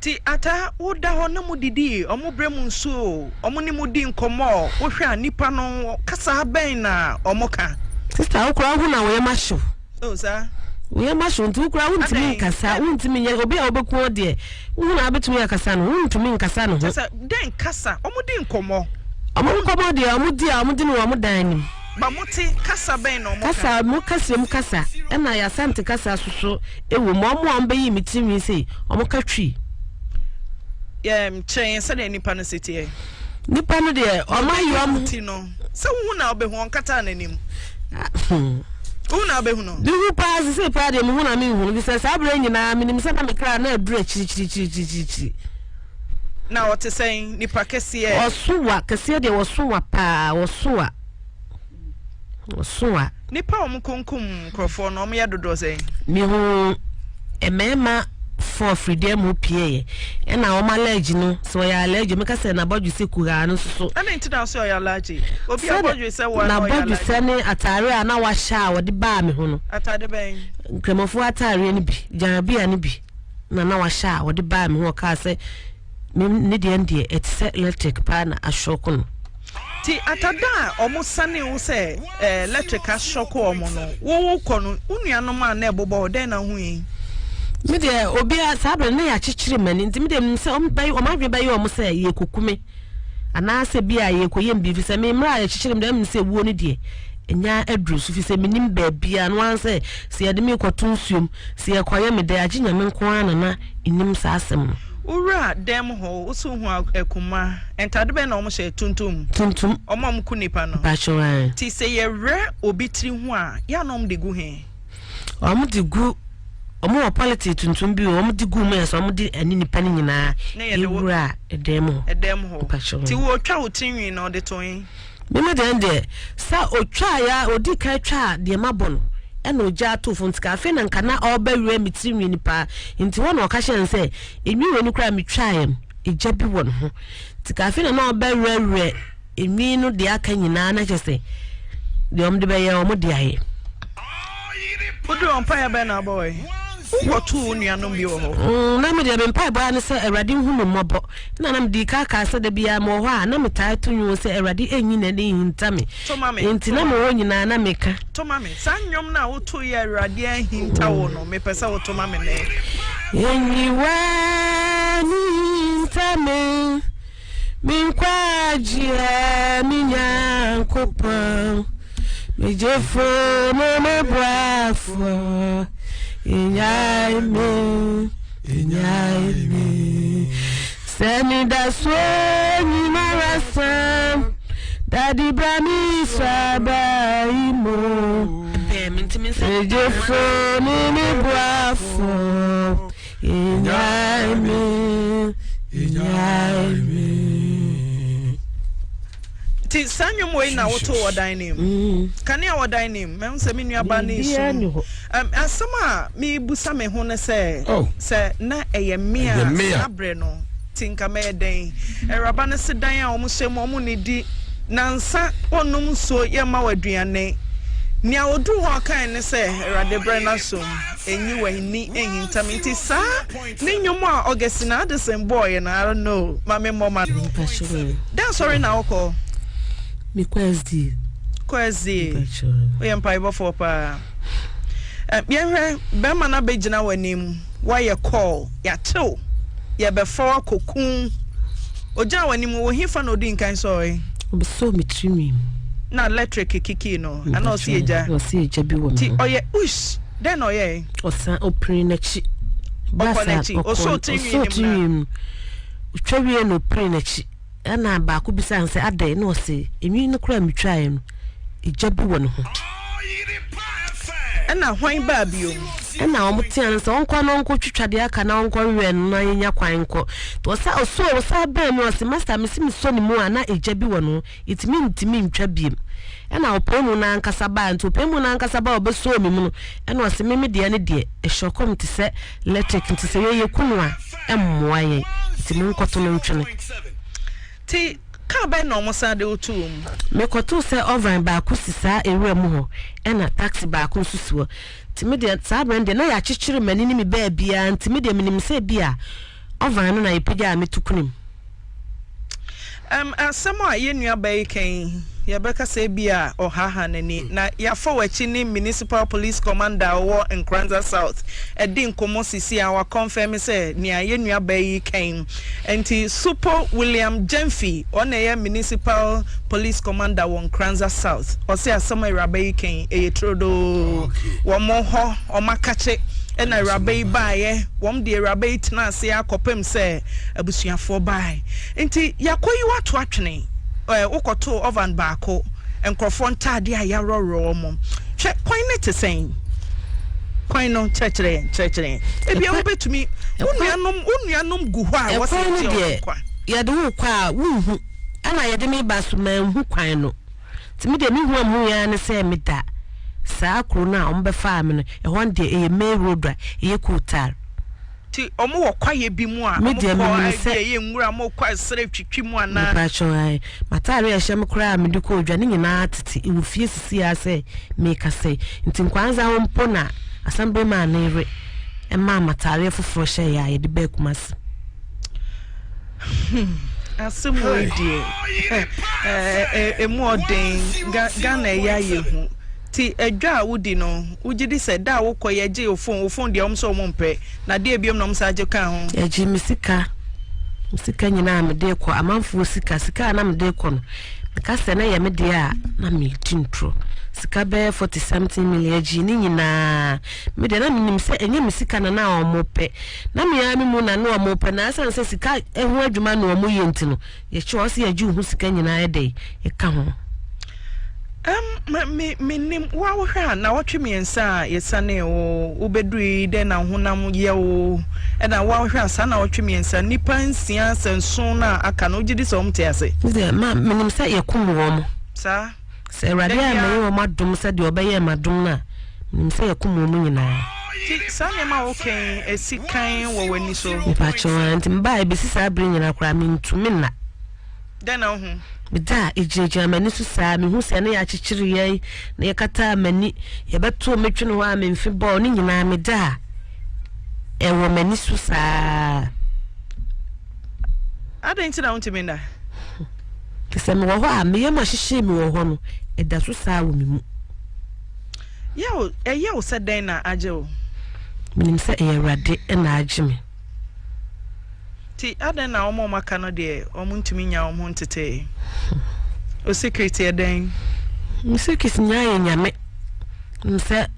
Speaker 2: Nti Ataa woda hɔ na mo didi, ɔmo brɛ mo nsuo, ɔmo ne mo di nkɔmmɔ, wohwɛ a nnipa no kasa bɛn na ɔmo ka?
Speaker 3: Sister wo koraa wohu na wo yam ahyew.
Speaker 2: Oh saa.
Speaker 3: Wo yam ahyew nti wo koraa wontumi
Speaker 2: Adɛn?
Speaker 3: nkasa, wontumi nyɛ obi a wobɛku wo deɛ wohu na wobɛtumi akasa no wontumi nkasa ne ho.
Speaker 2: Kyerɛ sɛ dɛn kasa? Ɔmo di nkɔmmɔ.
Speaker 3: Ɔmo nkɔmmɔ deɛ ɔmo di a ɔmo di no wɔ ɔmo dan no mu.
Speaker 2: Ba mo te kasa bɛn na ɔmo ka?
Speaker 3: Kasa, mo kaseɛ kasa ɛna yɛ Asante kasa soso ɛwɔ mu. Ɔmo a ɔmo bɛyii me tiri nwi sei, ɔmo ka Twi.
Speaker 2: Yɛm, kyerɛ yɛn sɛdeɛ nipa no si teɛ.
Speaker 3: Nipa no deɛ, ɔmo ayɛ ɔmo.
Speaker 2: Ti no, sɛ wohu na wobɛhu, ɔnkataa n'anim. Wohu na wobɛhu no.
Speaker 3: Mehu paa, sesei paa deɛ mehu na menhu no, fisɛ saa berɛ nyinaa menim sɛ na me kra na aduru akyirikyirikyirikyirikyiri.
Speaker 2: Na ɔte sɛn? Nipa kɛseɛ?
Speaker 3: Ɔso wa, kɛseɛ deɛ ɔso wa paa, ɔso wa. Ɔso wa.
Speaker 2: Nipa a wɔn kunkum nkorɔfoɔ no, wɔn yɛ dodoɔ sɛn?
Speaker 3: Mehu mmarima fɔɔ firi dan mu pieeɛ, ɛna wɔn allergy no, sɛ ɔyɛ allergy, meka sɛ n'abɔdwe sɛ kuhaa no nso so.
Speaker 2: Ɛna nti na ɔsɛ ɔyɛ allergy? Obi abɔdwe sɛ wɔn na ɔyɛ allergy.
Speaker 3: N'abɔdwe sɛ ne ataare a na wahyɛ a wɔde baa me ho no.
Speaker 2: Ataade bɛn?
Speaker 3: Nkramofoɔ ataareɛ no bi, gyarabia no bi. na na wahyɛ a ɔde baa me ho ɔkaa sɛ me ne deɛ no deɛ ɛte sɛ electric paa na ashock no.
Speaker 2: Ti atada a ɔmo sane wo sɛ eh, electric ashock ɔmo no, wo wo kɔ no, wo nuanom a na ɛbobɔ hɔ, dɛn na wohui?
Speaker 3: Me deɛ obiara saa berɛ no na yɛakyekyere m'ani nti me deɛ menim sɛ ɔmo bɛyɛ ɔmo adwene bɛyɛ ɔmo sɛ yɛrekɔku me anaasɛ bi a yɛrekɔyɛ me biribi sɛ me mmerɛ a yɛkyekyere me deɛ menim sɛ wuo no deɛ ɛnya aduru so fi sɛ menim baabiara no ara sɛ sɛ yɛde me rekɔto nsuom Sɛ yɛkɔyɛ me dɛ agye Nyame nko ara na na nnim saa asɛm no.
Speaker 2: Wo wura dan mu hɔ wo so hu akuma ntade bɛn na wɔn hyɛ tuntum.
Speaker 3: Tuntum.
Speaker 2: Wɔn a wɔn ku nipa no.
Speaker 3: Mpakyɛw ae.
Speaker 2: Ti sɛ yɛ werɛ obi tiri ho a yɛ a na wɔn de gu he?
Speaker 3: Wɔn de gu. Ɔmo wɔ polythene tuntum bi wɔ ɔmo de gu mu yɛ sɛ ɔmo de ɛne nipa no nyinaa
Speaker 2: Ne yɛde wo-
Speaker 3: ewura ɛdan mu hɔ.
Speaker 2: Ɛdɛm hɔ.
Speaker 3: Mpakyɛw.
Speaker 2: Nti wɔtwa wo tirinwi na ɔde to he?
Speaker 3: Meme deɛ deɛ sɛ otwa ya odi kan twa deɛ mabɔ no ɛna ogya ato fam, nti ka afei na nka na ɔbɛwura me tirinwi ni paa, nti hɔ na ɔka hyɛ no sɛ enwi wɔ no koraa metwaeɛ no, egya bi wɔ ne ho, nti ka afei na na ɔbɛwerɛwerɛ enwi no deɛ aka nyinaa na kyerɛ sɛ deɛ ɔmo de bɛyɛ, ɔmo de ayɛ.
Speaker 2: Woduru hɔ, mpaeɛ bɛn na wobɔe? Wokɔtoo wo nuanom bi wɔ hɔ?
Speaker 3: Na me deɛ, me mpaebɔ ara ne sɛ Awurade nhu me mmɔbɔ. Na na mede ka kaa sɛ da biara mewɔ hɔ a na metaa to nnwom sɛ Awurade ɛnyi n'ani nhinta me.
Speaker 2: To ma me,
Speaker 3: Nti
Speaker 2: to
Speaker 3: na
Speaker 2: ma
Speaker 3: mewɔ
Speaker 2: me.
Speaker 3: hɔ nyinaa na meka.
Speaker 2: To ma me. Saa nnwom no a wotoeɛ a Awurade ahinta wo no, mepɛ sɛ woto ma me nnɛ.
Speaker 3: Ɛnyi w'ani nhinta me, me nkwagyeɛ, me Nyankopɔn, me gyefo ne me boafoɔ, nnyae me, nnyae me. Sɛ anidasoɔ nyinara sa, dade bra me sraba yi mu. Me gyefo ne me boafoɔ, nnyae me, nnyae me.
Speaker 2: Nti saa nnwom wei na woto wɔ dan no mu? Kanea wɔ dan no mu? Mahu sɛ me nuabaa no
Speaker 3: Biribiara
Speaker 2: resu.
Speaker 3: nni hɔ.
Speaker 2: Asɛm a mebusa me ho ne sɛ,
Speaker 4: Oh.
Speaker 2: sɛ na ɛyɛ me a
Speaker 4: Ɛyɛ me a.
Speaker 2: saa berɛ no nti nka mɛyɛ dɛn? Awuraba no se dan a wɔhyɛ mu, wɔnnidi nansa, wɔnnom nsuo, yɛmma wo aduane. Nea ɔduu hɔ a ɔkae ne sɛ, Awurade brɛ no asom, ɛnyi w'ani nhinta me. Nti saa ne nnwom a Augustine Addison bɔɔeɛ no, I don't know, ma memmɔ ma no.
Speaker 3: Mpakyɛw.
Speaker 2: Dɛn asɔre na wokɔ?
Speaker 3: Mekɔ SDA.
Speaker 2: Kɔ SDA.
Speaker 3: Mpakyɛw.
Speaker 2: Woyɛ mpaebɔfoɔ paa. Yɛnhwɛ, bɛrima no abɛgyina w'anim, woayɛ call, yɛakyew, yɛbɛfa wo akɔku. Ogyina w'anim, wɔ hefa na odi nkan sɔe?
Speaker 3: Ɔbɛsɔɔ me tirinwi mu.
Speaker 2: Na electric kikii no, ana ɔsi egya?
Speaker 3: Ɔsi egya bi wɔ me
Speaker 2: Nti
Speaker 3: ho.
Speaker 2: ɔyɛ ush, dɛn na ɔyɛe?
Speaker 3: Ɔsan ɔpiri n'akyi.
Speaker 2: Ɔkɔ n'akyi, ɔsɔɔ tirinwi no mu na.
Speaker 3: Ɔsɔɔ tirinwi mu. Ɔtwa wie na ɔpiri n'akyi. Ɛna baako bisaa no sɛ, Adɛn? Na ɔse, Enwi no koraa a metwaeɛ no, egya bi wɔ ne ho.
Speaker 2: Ɛna hwan baa bio?
Speaker 3: Ɛna wɔn teaa no sɛ ɔnkɔ na ɔnkɔtwitwa deɛ aka na ɔnkɔwɛn no na yɛnya kwan nkɔ. Nti ɔsa ɔsɔɔ ɔsan bɛn mu ɔse, Master, mese mesɔ ne mu a na egya bi wɔ ne ho, nti mentumi ntwa biom. Ɛna ɔpaemu no ankasa baa, nti ɔpaemu no ankasa baa ɔbɛsɔɔ me mu no, ɛna ɔse, Me me deɛ no deɛ, ɛhyɛ ɔkɔm te sɛ Electric nti sɛ yɛyɛ kunu a ɛmmoa yɛn nti monkɔto no ntwene.
Speaker 2: Nti car bɛn na wɔn san de wo too mu?
Speaker 3: Mekɔtoo sɛ oven baako si saa ewura mu hɔ ɛna taxi baako nso si hɔ nti me deɛ saa berɛ no deɛ na yɛakyekyere m'ani ne me baabiara nti me deɛ menim sɛ ebia oven no na yɛpagyaa me to kunu mu.
Speaker 2: Um, asɛm a yɛn nuabaa yi ka yi, yɛbɛka sɛ ebia ɔhaahaa n'ani. Na yɛafa w'akyi ne Municipal Police Commander a ɔwɔ Nkoranza South adi nkɔmmɔ sisi a wakɔnfɛme sɛ nea yɛn nuabaa yi ka yi. Nti Supo William Gyamfi, ɔno na ɛyɛ Municipal Police Commander wɔ Nkoranza South. Ɔse asɛm a awuraba yi ka yi, ɛyɛ turodoo. Wɔn hɔ, wɔn akakye ɛna awuraba yi baeɛ. Wɔn de awuraba yi tenaa ase ara kɔpem sɛ abusuafoɔ bae. Nti yɛakɔyi wo ato atwene, eh, wokɔtoo oven baako, nkurɔfoɔ ntaadeɛ a yɛaworɔworɔ wɔn. Hwɛ, kwan no te sɛn? Kwan no, kyerɛkyerɛ yɛn, kyerɛkyerɛ yɛn. Ebia wobɛtumi, wo nuanom, wo nuanom gu hɔ a wɔsɛ
Speaker 3: Ɛkwan no
Speaker 2: yɛgye
Speaker 3: deɛ,
Speaker 2: wɔn nkwa.
Speaker 3: yɛde wo kɔ a, wonhu. Ɛna yɛde me ba so, manhu kwan no. Nti me deɛ, me hu a mehuiɛ ara ne sɛ meda saa kuro no a wɔbɛfaa me no, ɛhɔ no deɛ, ɛyɛ main road a ɛyɛ kootar.
Speaker 2: Nti ɔmo wɔ kwaeɛ bi mu a
Speaker 3: Me
Speaker 2: ɔmo
Speaker 3: deɛ
Speaker 2: kɔ
Speaker 3: menim
Speaker 2: a
Speaker 3: sɛ.
Speaker 2: ebi ɛyɛ nwura ɔmo kɔ ɛserɛ twitwi mu anaa.
Speaker 3: Mepakyɛw ae, m'ataare a ɛhyɛ me koraa a mede kɔ odwa ne nyinaa tete wɔ fie sisi ara sɛ merekasa yi. Nti Nkwanza hɔ mpo na Assembly man no yere maa m'ataareɛ foforɔ hyɛeɛ a yɛde baa Kumasi.
Speaker 2: Hmm, asɛm wei deɛ ɛmu ɔden. Ghana ɛyɛ ayɛ hu. Ti adwa a wodi no, wogye di sɛ da a wokɔ yɛgye wo phone, wo phone deɛ wɔn sɛ wɔn mpɛ, na deɛ biom na wɔn san gye kaa ho?
Speaker 3: Yɛgye me sika, me sika nyinaa a mede kɔ, amanfoɔ sika, sika a na mede kɔ no, meka sɛ na ɛyɛ me deɛ a, na medi ntorɔ. Sika bɛyɛ forty something million, yɛgyee ne nyinaa. Me deɛ na menim sɛ ɛnyɛ me sika na na wɔpɛ, na me ara me mu na na wɔpɛ, na ɛsiane sɛ sika ho adwuma na wɔyɛ nti no, Yɛkyerɛ wo sɛ yɛgye wo ho sika nyinaa yɛ dɛn? Ɛka ho.
Speaker 2: Um, me, menim, wo a wohwɛ a, nnawɔtwe mmiɛnsa a yɛsanee wo, wobɛdurui, dɛn na wo honam yɛ wo, ɛna wo a wohwɛ a saa nnawɔtwe mmiɛnsa, nnipa nsia sɛ nson no a aka no, wogye di sɛ wɔn te ase?
Speaker 3: Sɛ, ma, menim sɛ yɛkum wɔn.
Speaker 2: Saa.
Speaker 3: Sɛ Awurade ammɛyɛ wɔn adom sɛdeɛ ɔbɛyɛɛ m'adom no a, menim sɛ yɛkum wɔn nyinaa.
Speaker 2: Nti saa nneɛma a woka yi, ɛsi kan wɔ w'ani so?
Speaker 3: Mepakyɛw, aane, nti mebaa ɛbɛsi saa bere nyinaa koraa, mentumi nna.
Speaker 2: Dɛn na wohu?
Speaker 3: Meda a, egyinagyina m'ani so saa. Mihu sɛ na yɛakyekyere yɛn, na yɛkataa m'ani, yɛbɛtoo me twene hɔ a me mfe bɔɔ, ne nyinaa meda a, ɛwɔ m'ani so saa.
Speaker 2: Adɛn nti na wontumi nna?
Speaker 3: Te sɛ mewɔ hɔ a, me yam ahyehye me wɔ hɔ no, ɛda so saa wɔ me mu.
Speaker 2: Yaw, ɛyɛ wo sɛ dɛn na agye wo?
Speaker 3: Menim sɛ ɛyɛ Awurade na agye me.
Speaker 2: Nti adɛn na wɔn a wɔaka no deɛ wɔntumi nnya wɔn ho ntetee? Wo secret yɛ dɛn?
Speaker 3: Me secret nyinaa yɛ Nyame. Nim sɛ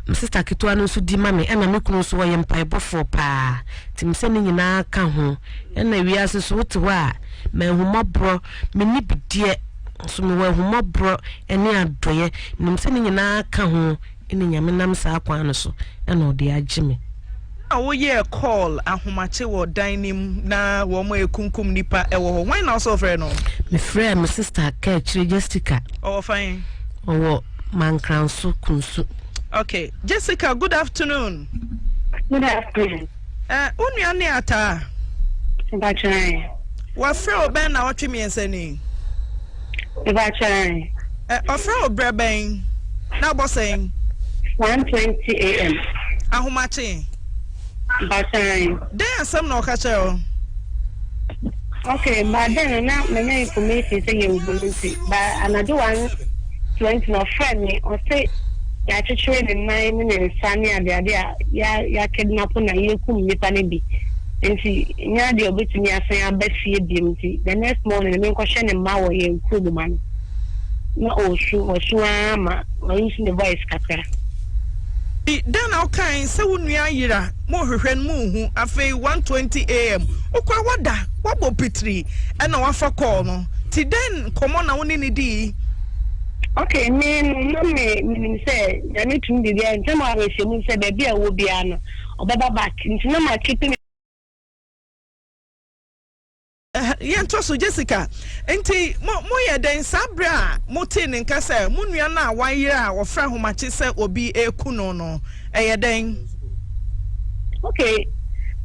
Speaker 3: me sister ketewa no nso di ma me ɛna me kunu nso ɔyɛ mpaebɔfoɔ paa. Nti me sɛ ne nyinaa ka ho. Ɛna wiase so wote hɔ a m'ahummɔborɔ menni bideɛ nso mewɔ ahummɔborɔ ɛne adɔeɛ. Menim sɛ ne nyinaa ka ho. Ɛna Nyame nam saa kwan no so ɛna ɔde agye me.
Speaker 2: Na wo yɛɛ call ahomakye wɔ dan no mu na wɔn rekunkum nipa wɔ hɔ. Hwan na ɔsɛ ɔfrɛ no?
Speaker 3: Me frɛɛ me sister ka akyire Jessica.
Speaker 2: Ɔwɔ fan?
Speaker 3: Ɔwɔ Mankranso Kunsu.
Speaker 2: Okay, Jessica good afternoon.
Speaker 4: Good afternoon.
Speaker 2: Eh, wo nua ne Ataa?
Speaker 4: Mpakyɛw.
Speaker 2: Wafrɛ wo bɛn na ɔtwe mmiɛnsa ni?
Speaker 4: Mpakyɛw.
Speaker 2: Eh, ɔfrɛ wo berɛ bɛn? Na abɔ sɛn?
Speaker 4: 1:20 am.
Speaker 2: Ahomakye.
Speaker 4: Mpakyɛw.
Speaker 2: Dɛn asɛm na ɔka kyerɛ wo?
Speaker 4: Okay, ba dɛn no na manya information sɛ yɛnhu no nti, ba anadwo 1:20 na ɔfrɛ me, ɔse yɛakyekyere ne nan ne ne nsa ne adeade a yɛakidnap na yɛkum nnipa no bi. Nti nyɛ adeɛ a ɔbɛtumi asan aba fie biom nti the next morning no menkɔhwɛ ne mma wɔ yɛn kurom ma no. Na ɔresu, wasu ara ma ɔuse ne voice kakra.
Speaker 2: Nti dɛn na wokae sɛ wo nua ayera, morehwehwɛ no monhu, afei 1:20 am wokɔ a wada, woabɔ pitiri ɛna wafa call no, nti dɛn nkɔmmɔ na wo ne no dii?
Speaker 4: Okay, me no na me menim sɛ Nyame tumi biribiara nti na mewɔ awerɛhyɛmu sɛ baabi a ɔwɔ biara no ɔbɛba back nti na ma keep me
Speaker 2: Yɛntɔ so, Jessica. Nti mo moyɛ dɛn saa bere a motee ne nka sɛ mo nua no a wayera a wɔfrɛ ahomakye sɛ obi reku no no, ɛyɛ dɛn?
Speaker 4: Okay,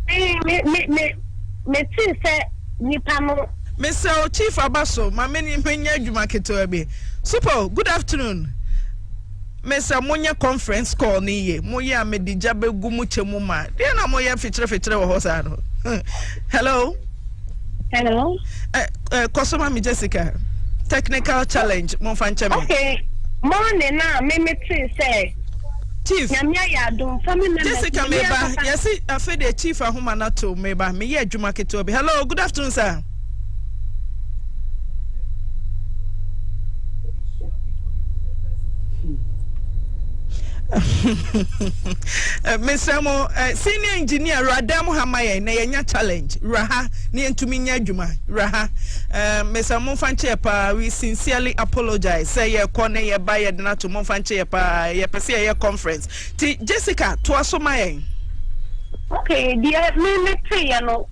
Speaker 4: me me me me metee sɛ nipa no.
Speaker 2: Mesrɛ wo, Chief aba so, ma me menyɛ adwuma ketewa bi. Supo, good afternoon. Mesrɛ monyɛ conference call no yie. Moyɛ a mede gya bɛgu mo kyɛ mu ma. Deɛ na moyɛ fikyere fikyere wɔ hɔ saa no. Hello.
Speaker 4: Hello.
Speaker 2: Eh, eh, kɔ so ma me Jessica. Technical challenge, momfa nkyɛ me.
Speaker 4: Okay. Morning na me me te sɛ.
Speaker 2: Chief.
Speaker 4: Nyame ayɛ adom family members.
Speaker 2: Jessica meba. Yɛsi afei deɛ chief ahoma na to meba. Meyɛ adwuma ketewa bi. Hello, good afternoon sir. Eh, mesrɛ mo eh, senior engineer wura dan mu ha ma yɛn na yɛnya challenge wura ha na yɛntumi nyɛ adwuma wura ha eh, mesrɛ mo mfa nkyɛ paa we sincerely apologize sɛ yɛkɔ ne yɛba yɛde no ato mo mfa nkyɛ paa yɛpɛ sɛ yɛyɛ conference ti Jessica toa so ma yɛn.
Speaker 4: Okay, deɛ me me teeɛ no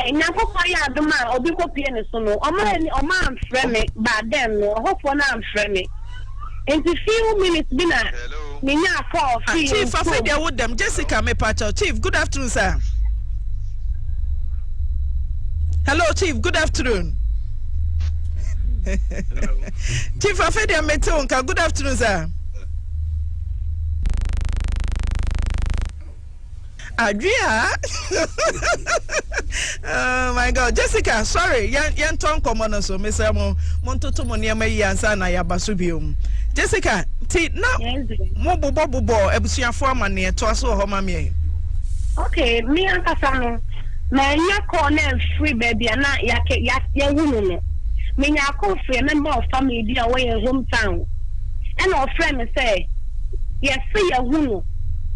Speaker 4: Nyankopɔn ayɛ adom a obi kɔpue ne so no, ɔmo anni, ɔmo amfrɛ me, but then no, ɔhɔfoɔ no amfrɛ me. Nti few minutes bi na me nyaa call
Speaker 2: Ah,
Speaker 4: firi
Speaker 2: Chief, afei
Speaker 4: kurom.
Speaker 2: deɛ wo dɛm. Jessica, mepakyɛw. Chief, good afternoon, sir. Hello, Chief, good afternoon. Chief, afei deɛ mete wo nka. Good afternoon, sir. Adwea oh my god Jessica sorry yɛn yɛntɔ nkɔmɔ no so mesrɛ mo montoto mo nneɛma yi ansa na yɛaba so biom Jessica ti na mo bobɔ bobɔ abusuafo amanneɛ toa so wɔ hɔ ma meɛ.
Speaker 4: Okay, me ankasa no manya call na mfiri baabi a na yɛakɛ yɛahu no no menya call firi a member of family bi a ɔwɔ yɛn hometown ɛna ɔfrɛ me sɛ yɛse yɛahu no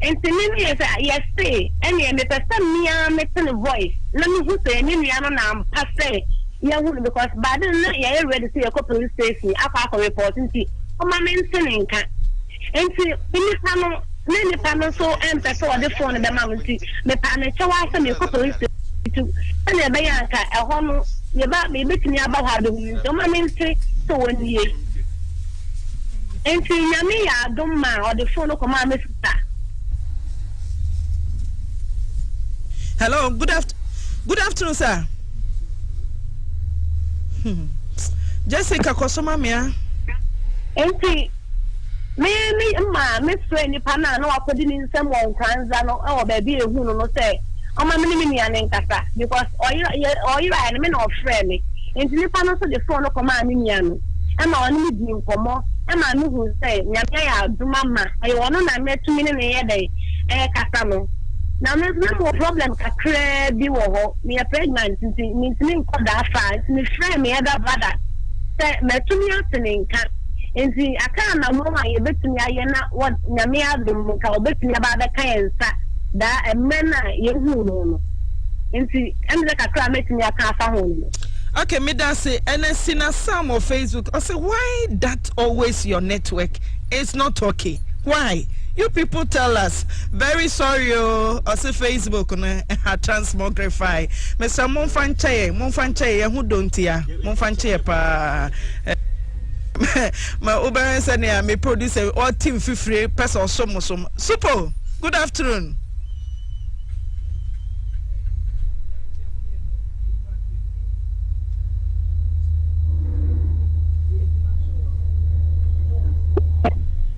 Speaker 4: Nti me meyɛ sɛ yɛse ɛneɛ mepɛ sɛ me ara mete ne voice na mehu sɛ ɛyɛ me nua no na ampa sɛ yɛahu no because by then na yɛyɛ ready sɛ yɛkɔ police station akɔ akɔ report nti. Ɔma mente ne nka. Nti nipa no ne nipa no nso mpɛ sɛ ɔde phone no bɛma me nti mepaa ne kyɛw ara sɛ mekɔ police station nti sɛnea ɛbɛyɛ a nka ɛhɔ no yɛba yɛbɛtumi aba hɔ abɛhu no nti ɔma mente sɛ wɔnie. Nti Nyame yɛ adom ma ɔde phone no kɔmaa me sister.
Speaker 2: Hello, good after good afternoon, sir. Hmm. Jessica kɔsɔma mea.
Speaker 4: Nti me me ma me frɛ nipa no a na wakɔdi ne nsam wɔ Nkoranza no wɔ baabi a ehu no no sɛ ɔma me ne me nua no nkasa because ɔyera yɛ ɔyeraeɛ no me na ɔfrɛ me nti nipa no nso de phone no kɔmaa me nua no ɛma ɔne me dii nkɔmmɔ ɛma me hu sɛ Nyame ayɛ adom ama ɛyɛ ɔno na matumi ne no yɛ dɛn ɛrekasa no na me nso na mewɔ problem kakraa bi wɔ hɔ meyɛ pregnant nti mentumi nkɔ that far nti mefrɛɛ me elder brother sɛ matumi ate ne nka nti aka anammɔn a yɛbɛtumi ayɛ na wɔ Nyame adom nka ɔbɛtumi aba abɛka yɛn nsa daa mmerɛ no a yɛhuu no no nti ɛm sɛ kakra a mɛtumi aka afa ho no.
Speaker 2: Okay, medase. Ɛnɛ Sina Sam wɔ Facebook ɔsɛ why that always your network is not okay why you people tell us very sorry o ɔsɛ Facebook no ha transmogrify mesɛ momfa nkyɛ yɛ momfa nkyɛ yɛ yɛn ho dɔ ntia momfa nkyɛ yɛ paa ma wobɛhwɛ sɛnea me producer ɔte mfifire pɛ sɛ ɔsom mo som supo good afternoon.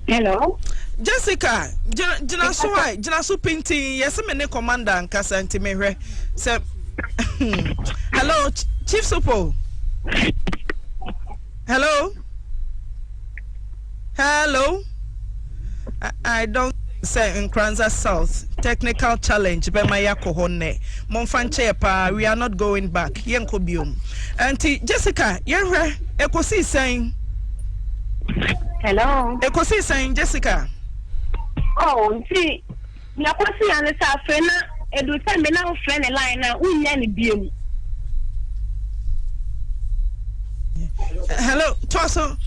Speaker 4: Hello.
Speaker 2: Jessica, gyina so a gyina so pintin yɛsɛ me ne commander nkasa nti mehwɛ sɛ hello chief supo hello hello I, I don't sɛ Nkoranza South technical challenge bɛma yɛakɔ hɔ nnɛ momfa nkyɛ yɛ paa we are not going back yɛnkɔ biom nti Jessica yɛhwɛ ɛkɔsii sɛn
Speaker 4: hello
Speaker 2: ɛkɔsii sɛn Jessica
Speaker 4: oh nti Nea ɛkɔsi ara ne sɛ afei na edu sɛ me na wofrɛ ne line no a, wunnya no bio.
Speaker 2: Hello, toa so.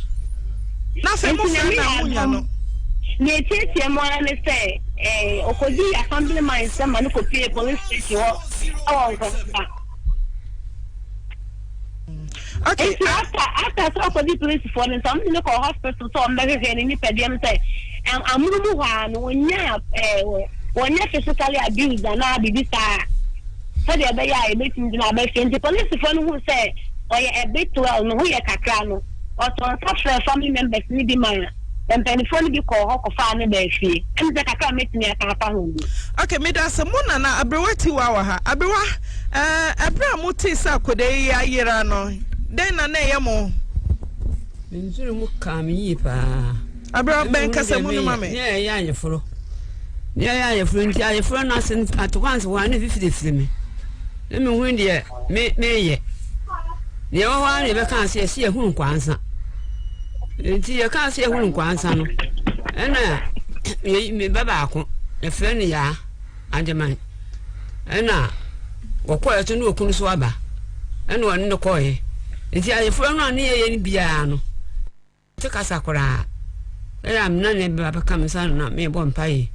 Speaker 2: Na afei mo frɛ na munya no.
Speaker 4: Nea etiatia mu ara ne sɛ eh, okodii assemblyman nsɛm ma no kɔpuee police station hɔ wɔ Nkoranza.
Speaker 2: Okay.
Speaker 4: Nti after after sɛ ɔkɔdi polisifoɔ no nsa wɔn de no kɔɔ hospital sɛ wɔn bɛhwehwɛ ne nipadua mu sɛ amono mu hɔ ara no wɔnyaa ɛɛ wɔnyɛ physically abused anaa biribi saa sɛdeɛ ɛbɛyɛ a yɛbɛtumi de no aba fie nti polisifoɔ no hu sɛ ɔyɛ a bit well ne ho yɛ kakra no ɔtɔ nsa frɛ family members no bi ma Mpanimfoɔ no bi kɔɔ hɔ kɔfaa no baa fie. Ɛne sɛ kakra a mɛtumi aka afa ho nie.
Speaker 2: Ok, medase mo nana Aberewa Tiwa wɔ ha. Aberewa, eh, ɛberɛ a motee sɛ akwadaa yi ayera no, dɛn na na ɛyɛ mo?
Speaker 5: Me nsoro mu kaa me yie paa.
Speaker 2: Aberewa, bɛn kasa mu no ma me.
Speaker 5: Ne ɛyɛ ayeforo. Ne ɛyɛ ayeforo nti ayeforo no ase atokwanse hɔ a ne fifirifiri me. Ne mehu deɛ me meyɛ. Deɛ ɛwɔ hɔ ara na yɛbɛka sɛ yɛsi yɛhunu nkwansa. Nti yɛka sɛ yɛhunu nkwansa no, ɛna me ba baako, yɛfrɛ no Yaa Agyeman. Ɛna wɔkɔɛ so ne okunu so aba. Ɛna ɔne no kɔɛ. Nti ayeforɔ no a ne yɛyɛ no biara no, Te kasa koraa. Ɛyɛ a na ne ba bɛka me nsa na mebɔ mpaeɛ.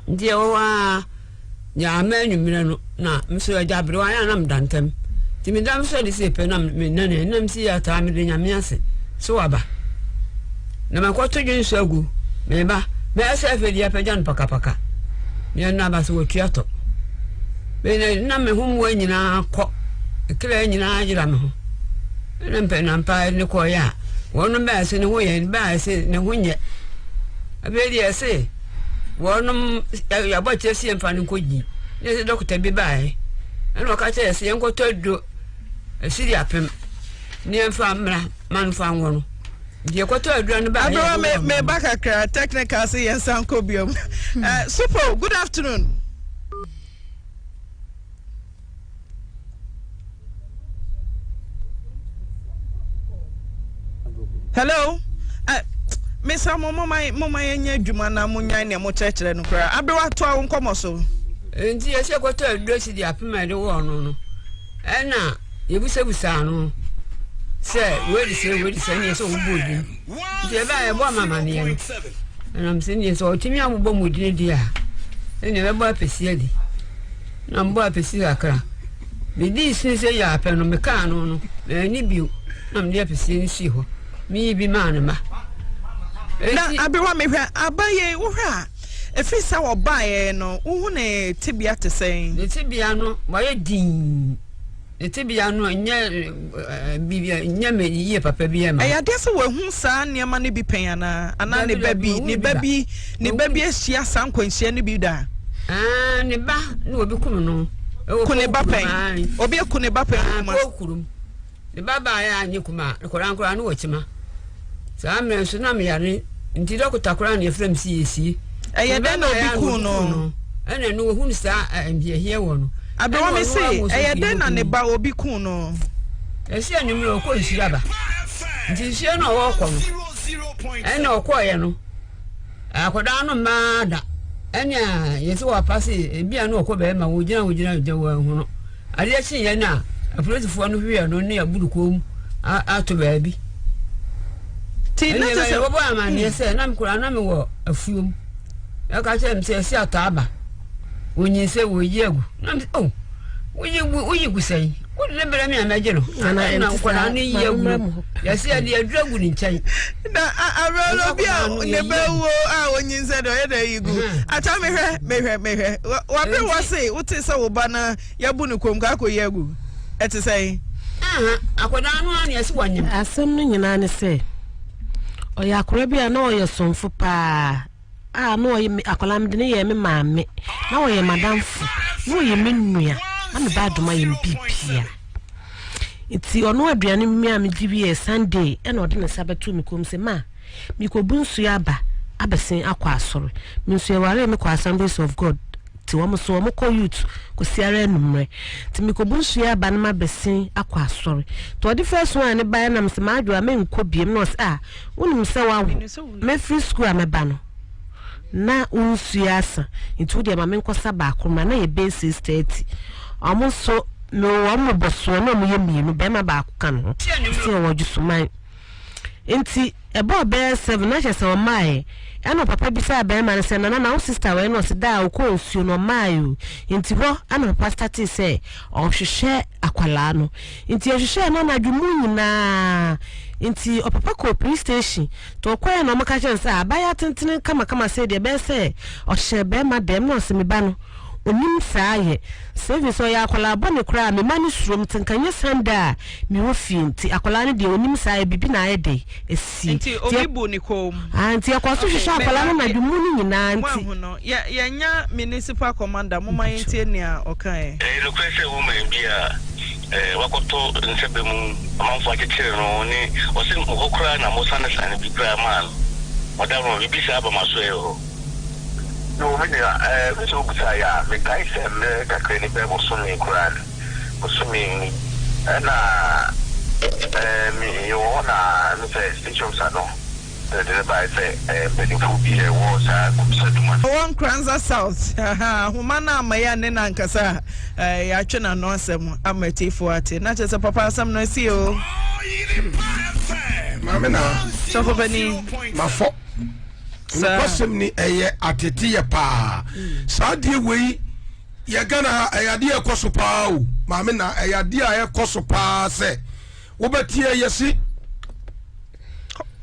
Speaker 5: Nti ɛwɔ hɔ ara yɛama anwummerɛ no na me nso agya aberewa ayɛ a na meda ntɛm. Nti meda me so de sɛ pɛ na mena ne nam si yɛ ataa mede nyame ase so waba. Na makɔto dwen so agu meba mɛyɛ sɛ afei deɛ apagya no pakapaka. Meɛ no aba sɛ wɔtua tɔ. Na me ho mmoa nyinaa kɔ, kra nyinaa yera me ho. Ɛna mpɛnampa ne kɔeɛ a, wɔnom bɛɛ se ne ho yɛ, bɛɛ se ne ho nyɛ. Afei deɛ ɛse wɔnom yɛabɔ kyerɛ se yɛmfa no nkɔ gyi. Ne sɛ dɔkota bi baeɛ, ɛna ɔka kyerɛ sɛ yɛnkɔtɔ aduro asiri apem ne yɛmfa mmra ma no fa nwɔ no. Nti yɛkɔtɔ aduro no baeɛ.
Speaker 2: Aberewa me me ba kakra technical se yɛnsan kɔ biom. Uh, Supo, good afternoon. Hello. Uh, mesa mo moma moma yɛnyɛ adwuma na monyan nea mokyerɛkyerɛ no koraa aberewa toa wo nkɔmmɔ so.
Speaker 5: Nti yɛsɛ kɔtɔ aduro si de apem a yɛde wɔɔ no no ɛna yɛbusabusaa no. Sɛ wei de sɛ wei de sɛ ɛneɛ sɛ ɔbobɔ din. Nti ɛbɛa yɛbɔ ama amaneɛ no. Ɛnam sɛ neɛ sɛ ɔtumi abobɔ mu din deɛ a, ɛneɛ bɛbɔ apɛsi adi. Na mbɔ apɛsi kakra. Medii sini sɛ yɛ apɛ no, mekaa no no, manni bio. Na mede apɛsie no sii hɔ. Meyi bi maa ne mma.
Speaker 2: Na aberewa mehwɛ aba yei wohwɛ a, ɛfiri sɛ wɔbaeɛ no, wohu ne tebea te sɛn?
Speaker 5: Ne tebea no, wayɛ dinn. Ne tebea no nyɛ biribi nyɛ me yie papa bi ɛma.
Speaker 2: Ɛyɛ adeɛ sɛ wahu saa nneɛma no bi pɛn anaa? Anaa ne ba bi, ne ba bi, ne ba bi ahyia saa nkwanhyia no bi da?
Speaker 5: Ɛɛ, ne ba na obi kum no.
Speaker 2: Ku ne ba pɛn. Obi aku ne ba pɛn wɔ Kumasi.
Speaker 5: Kurom. Ne ba baeɛ a nyɛ kumaa, koraa koraa no wɔ kyema. Saa mmerɛ nso na meyare nti dɔkota koraa na yɛfrɛ me sɛ yɛsie.
Speaker 2: Ɛyɛ dɛn na obi kuu no?
Speaker 5: Ɛna ɛno wɔhunu saa mhiahia wɔ no.
Speaker 2: Aberewa me se ɛyɛ dɛn na ne ba obi kuu no?
Speaker 5: Ɛsi anwummerɛ ɔkɔ nsuo aba. Nti nsuo no a ɔkɔ no ɛna ɔkɔɔyɛ no akwadaa no mmaa da ɛna yɛsɛ wɔapa se ebi a na ɔkɔ bɛrima wɔgyina wɔgyina gyina wɔahu no. Adeɛ kyeeɛ no a, apolisifoɔ no hwehwɛɛ no ne aburukuo mu ato baabi.
Speaker 2: Ti na kyerɛ sɛ
Speaker 5: wɔbɔ amanneɛ sɛ na mekora na mewɔ afuom. Ɛka kyerɛ me sɛ ɛsi atɔ aba. Wɔnyin sɛ wɔyi agu. Na me oh, woyi gu woyi gu sɛn? Wode ne brɛ me a mɛgye no. Na nkwadaa no yi agu no. Yɛsi yɛde aduru agu ne nkyɛn.
Speaker 2: Na awerɛlɔ bi a ne ba wuo a onyin sɛ deɛ ɔyɛ dɛ yi gu. Ata mehwɛ mehwɛ mehwɛ. Wabere wɔ se wote sɛ wo ba na yɛabu no kɔm ka akɔyi agu. Ɛte sɛn?
Speaker 5: Akwadaa no ara na yɛsi wɔnyem.
Speaker 3: Asɛm no nyinaa ne sɛ ɔyɛ akwadaa bi a na ɔyɛ somfo paa. A na ɔyɛ me akwadaa mede no yɛɛ me maame na ɔyɛ m'adamfo na ɔyɛ me nua na me ba adom ayɛ me biribiara nti ɔno aduane mmea a medi wieɛ Sunday ɛna ɔde ne nsa bɛtoo me kɔn mu sɛ ma mekɔbu nsuo aba abɛsen akɔ asɔre me nso yɛwaree me kɔ Assemblies of God nti wɔn nso wɔn kɔ youth kɔsi ara anummerɛ nti mekɔbu nsuo aba no mabɛsen akɔ asɔre nti ɔde first one ne baeɛ nam sɛ maadwo a menkɔ biem na ɔsɛ ah Wonim sɛ woawo. Mɛfiri sukuu a mɛba no, na wo nsuo asa, nti wo deɛ ma menkɔsa baako mmra. Na yɛ bɛyɛ 6:30. Wɔn nso, mewɔ wɔn mmobɔsoɔ, na wɔyɛ mmienu, barima baako ka me ho. Sɛ yɛwɔ Dwosoman. Nti ɛbɔɔ bɛyɛ 7, na kyerɛ sɛ ɔmmaeɛ. Ɛna ɔpapa bisaa barima no sɛ, Nana, na wo sista wɔ he? Ɛna ɔse, Daa, ɔkɔɔ nsuo no, ɔmmaeɛ o. Nti hɔ na papa startee sɛ ɔrehwehwɛ akwadaa no. Nti yɛhwehwɛɛ no anadwo mu nyinaa. Nti ɔpapa kɔɔ police station. Nti ɔkɔeɛ na wɔka kyerɛɛ no sɛ abaayewa tentene kamakama sei deɛ ɛbɛyɛ sɛ ɔhyɛ barima dɛm. Na ɔse me ba no ɔnim saa yɛ. Sɛ even sɛ ɔyɛ akwadaa bɔne koraa a me mma no suro me nti nka nyɛ Sunday a mewɔ fie nti akwadaa no deɛ ɔnim saa yɛ biribi na ayɛ dɛn asie.
Speaker 2: Nti obi bu ne kɔn mu.
Speaker 3: Ah, nti yɛkɔɔ so
Speaker 2: Okay,
Speaker 3: hwehwɛ
Speaker 2: me
Speaker 3: akwadaa no
Speaker 2: ba,
Speaker 3: anadwo mu no nyinaa nti.
Speaker 2: Moahu no, yɛ, yɛanya municipal commander, momma yɛntie nea ɔkaeɛ.
Speaker 6: Ɛyɛ nokorɛ sɛ woman bi a wakɔtɔ nsɛbɛ mu amanfoɔ akyekyere no ne ɔse hɔ koraa na mosanesane bi koraa maa no ɔda no biribi saa aba masoɛɛ hɔ. Yoo me nua eh me sɛ wo bisaa yɛ a me kae sɛ mmerɛ kakra ni bɛyɛ bosome koraa ni bosome ni ɛna eh me yɛ wɔ hɔ na me sɛ station officer no na ɛde no baeɛ sɛ eh mpaninfoɔ bi a ɛwɔ saa Kumsa Duma.
Speaker 2: Ɔwɔ Nkoranza South ahoma no amma yɛanne no ankasa a yɛatwe n'ano asɛm ama atiefoɔ ate. Na kyerɛ sɛ papa asɛm no asi o.
Speaker 7: Maame na.
Speaker 2: Sɔfo panin.
Speaker 7: Mafɔ. Nokwasɛm ni ɛyɛ ateteyɛ paa. Saa adeɛ wei yɛ Ghana ha ɛyɛ adeɛ ɛkɔ so paa o. Maame na ɛyɛ adeɛ a ɛkɔ so paa sɛ wobɛteɛ yɛsi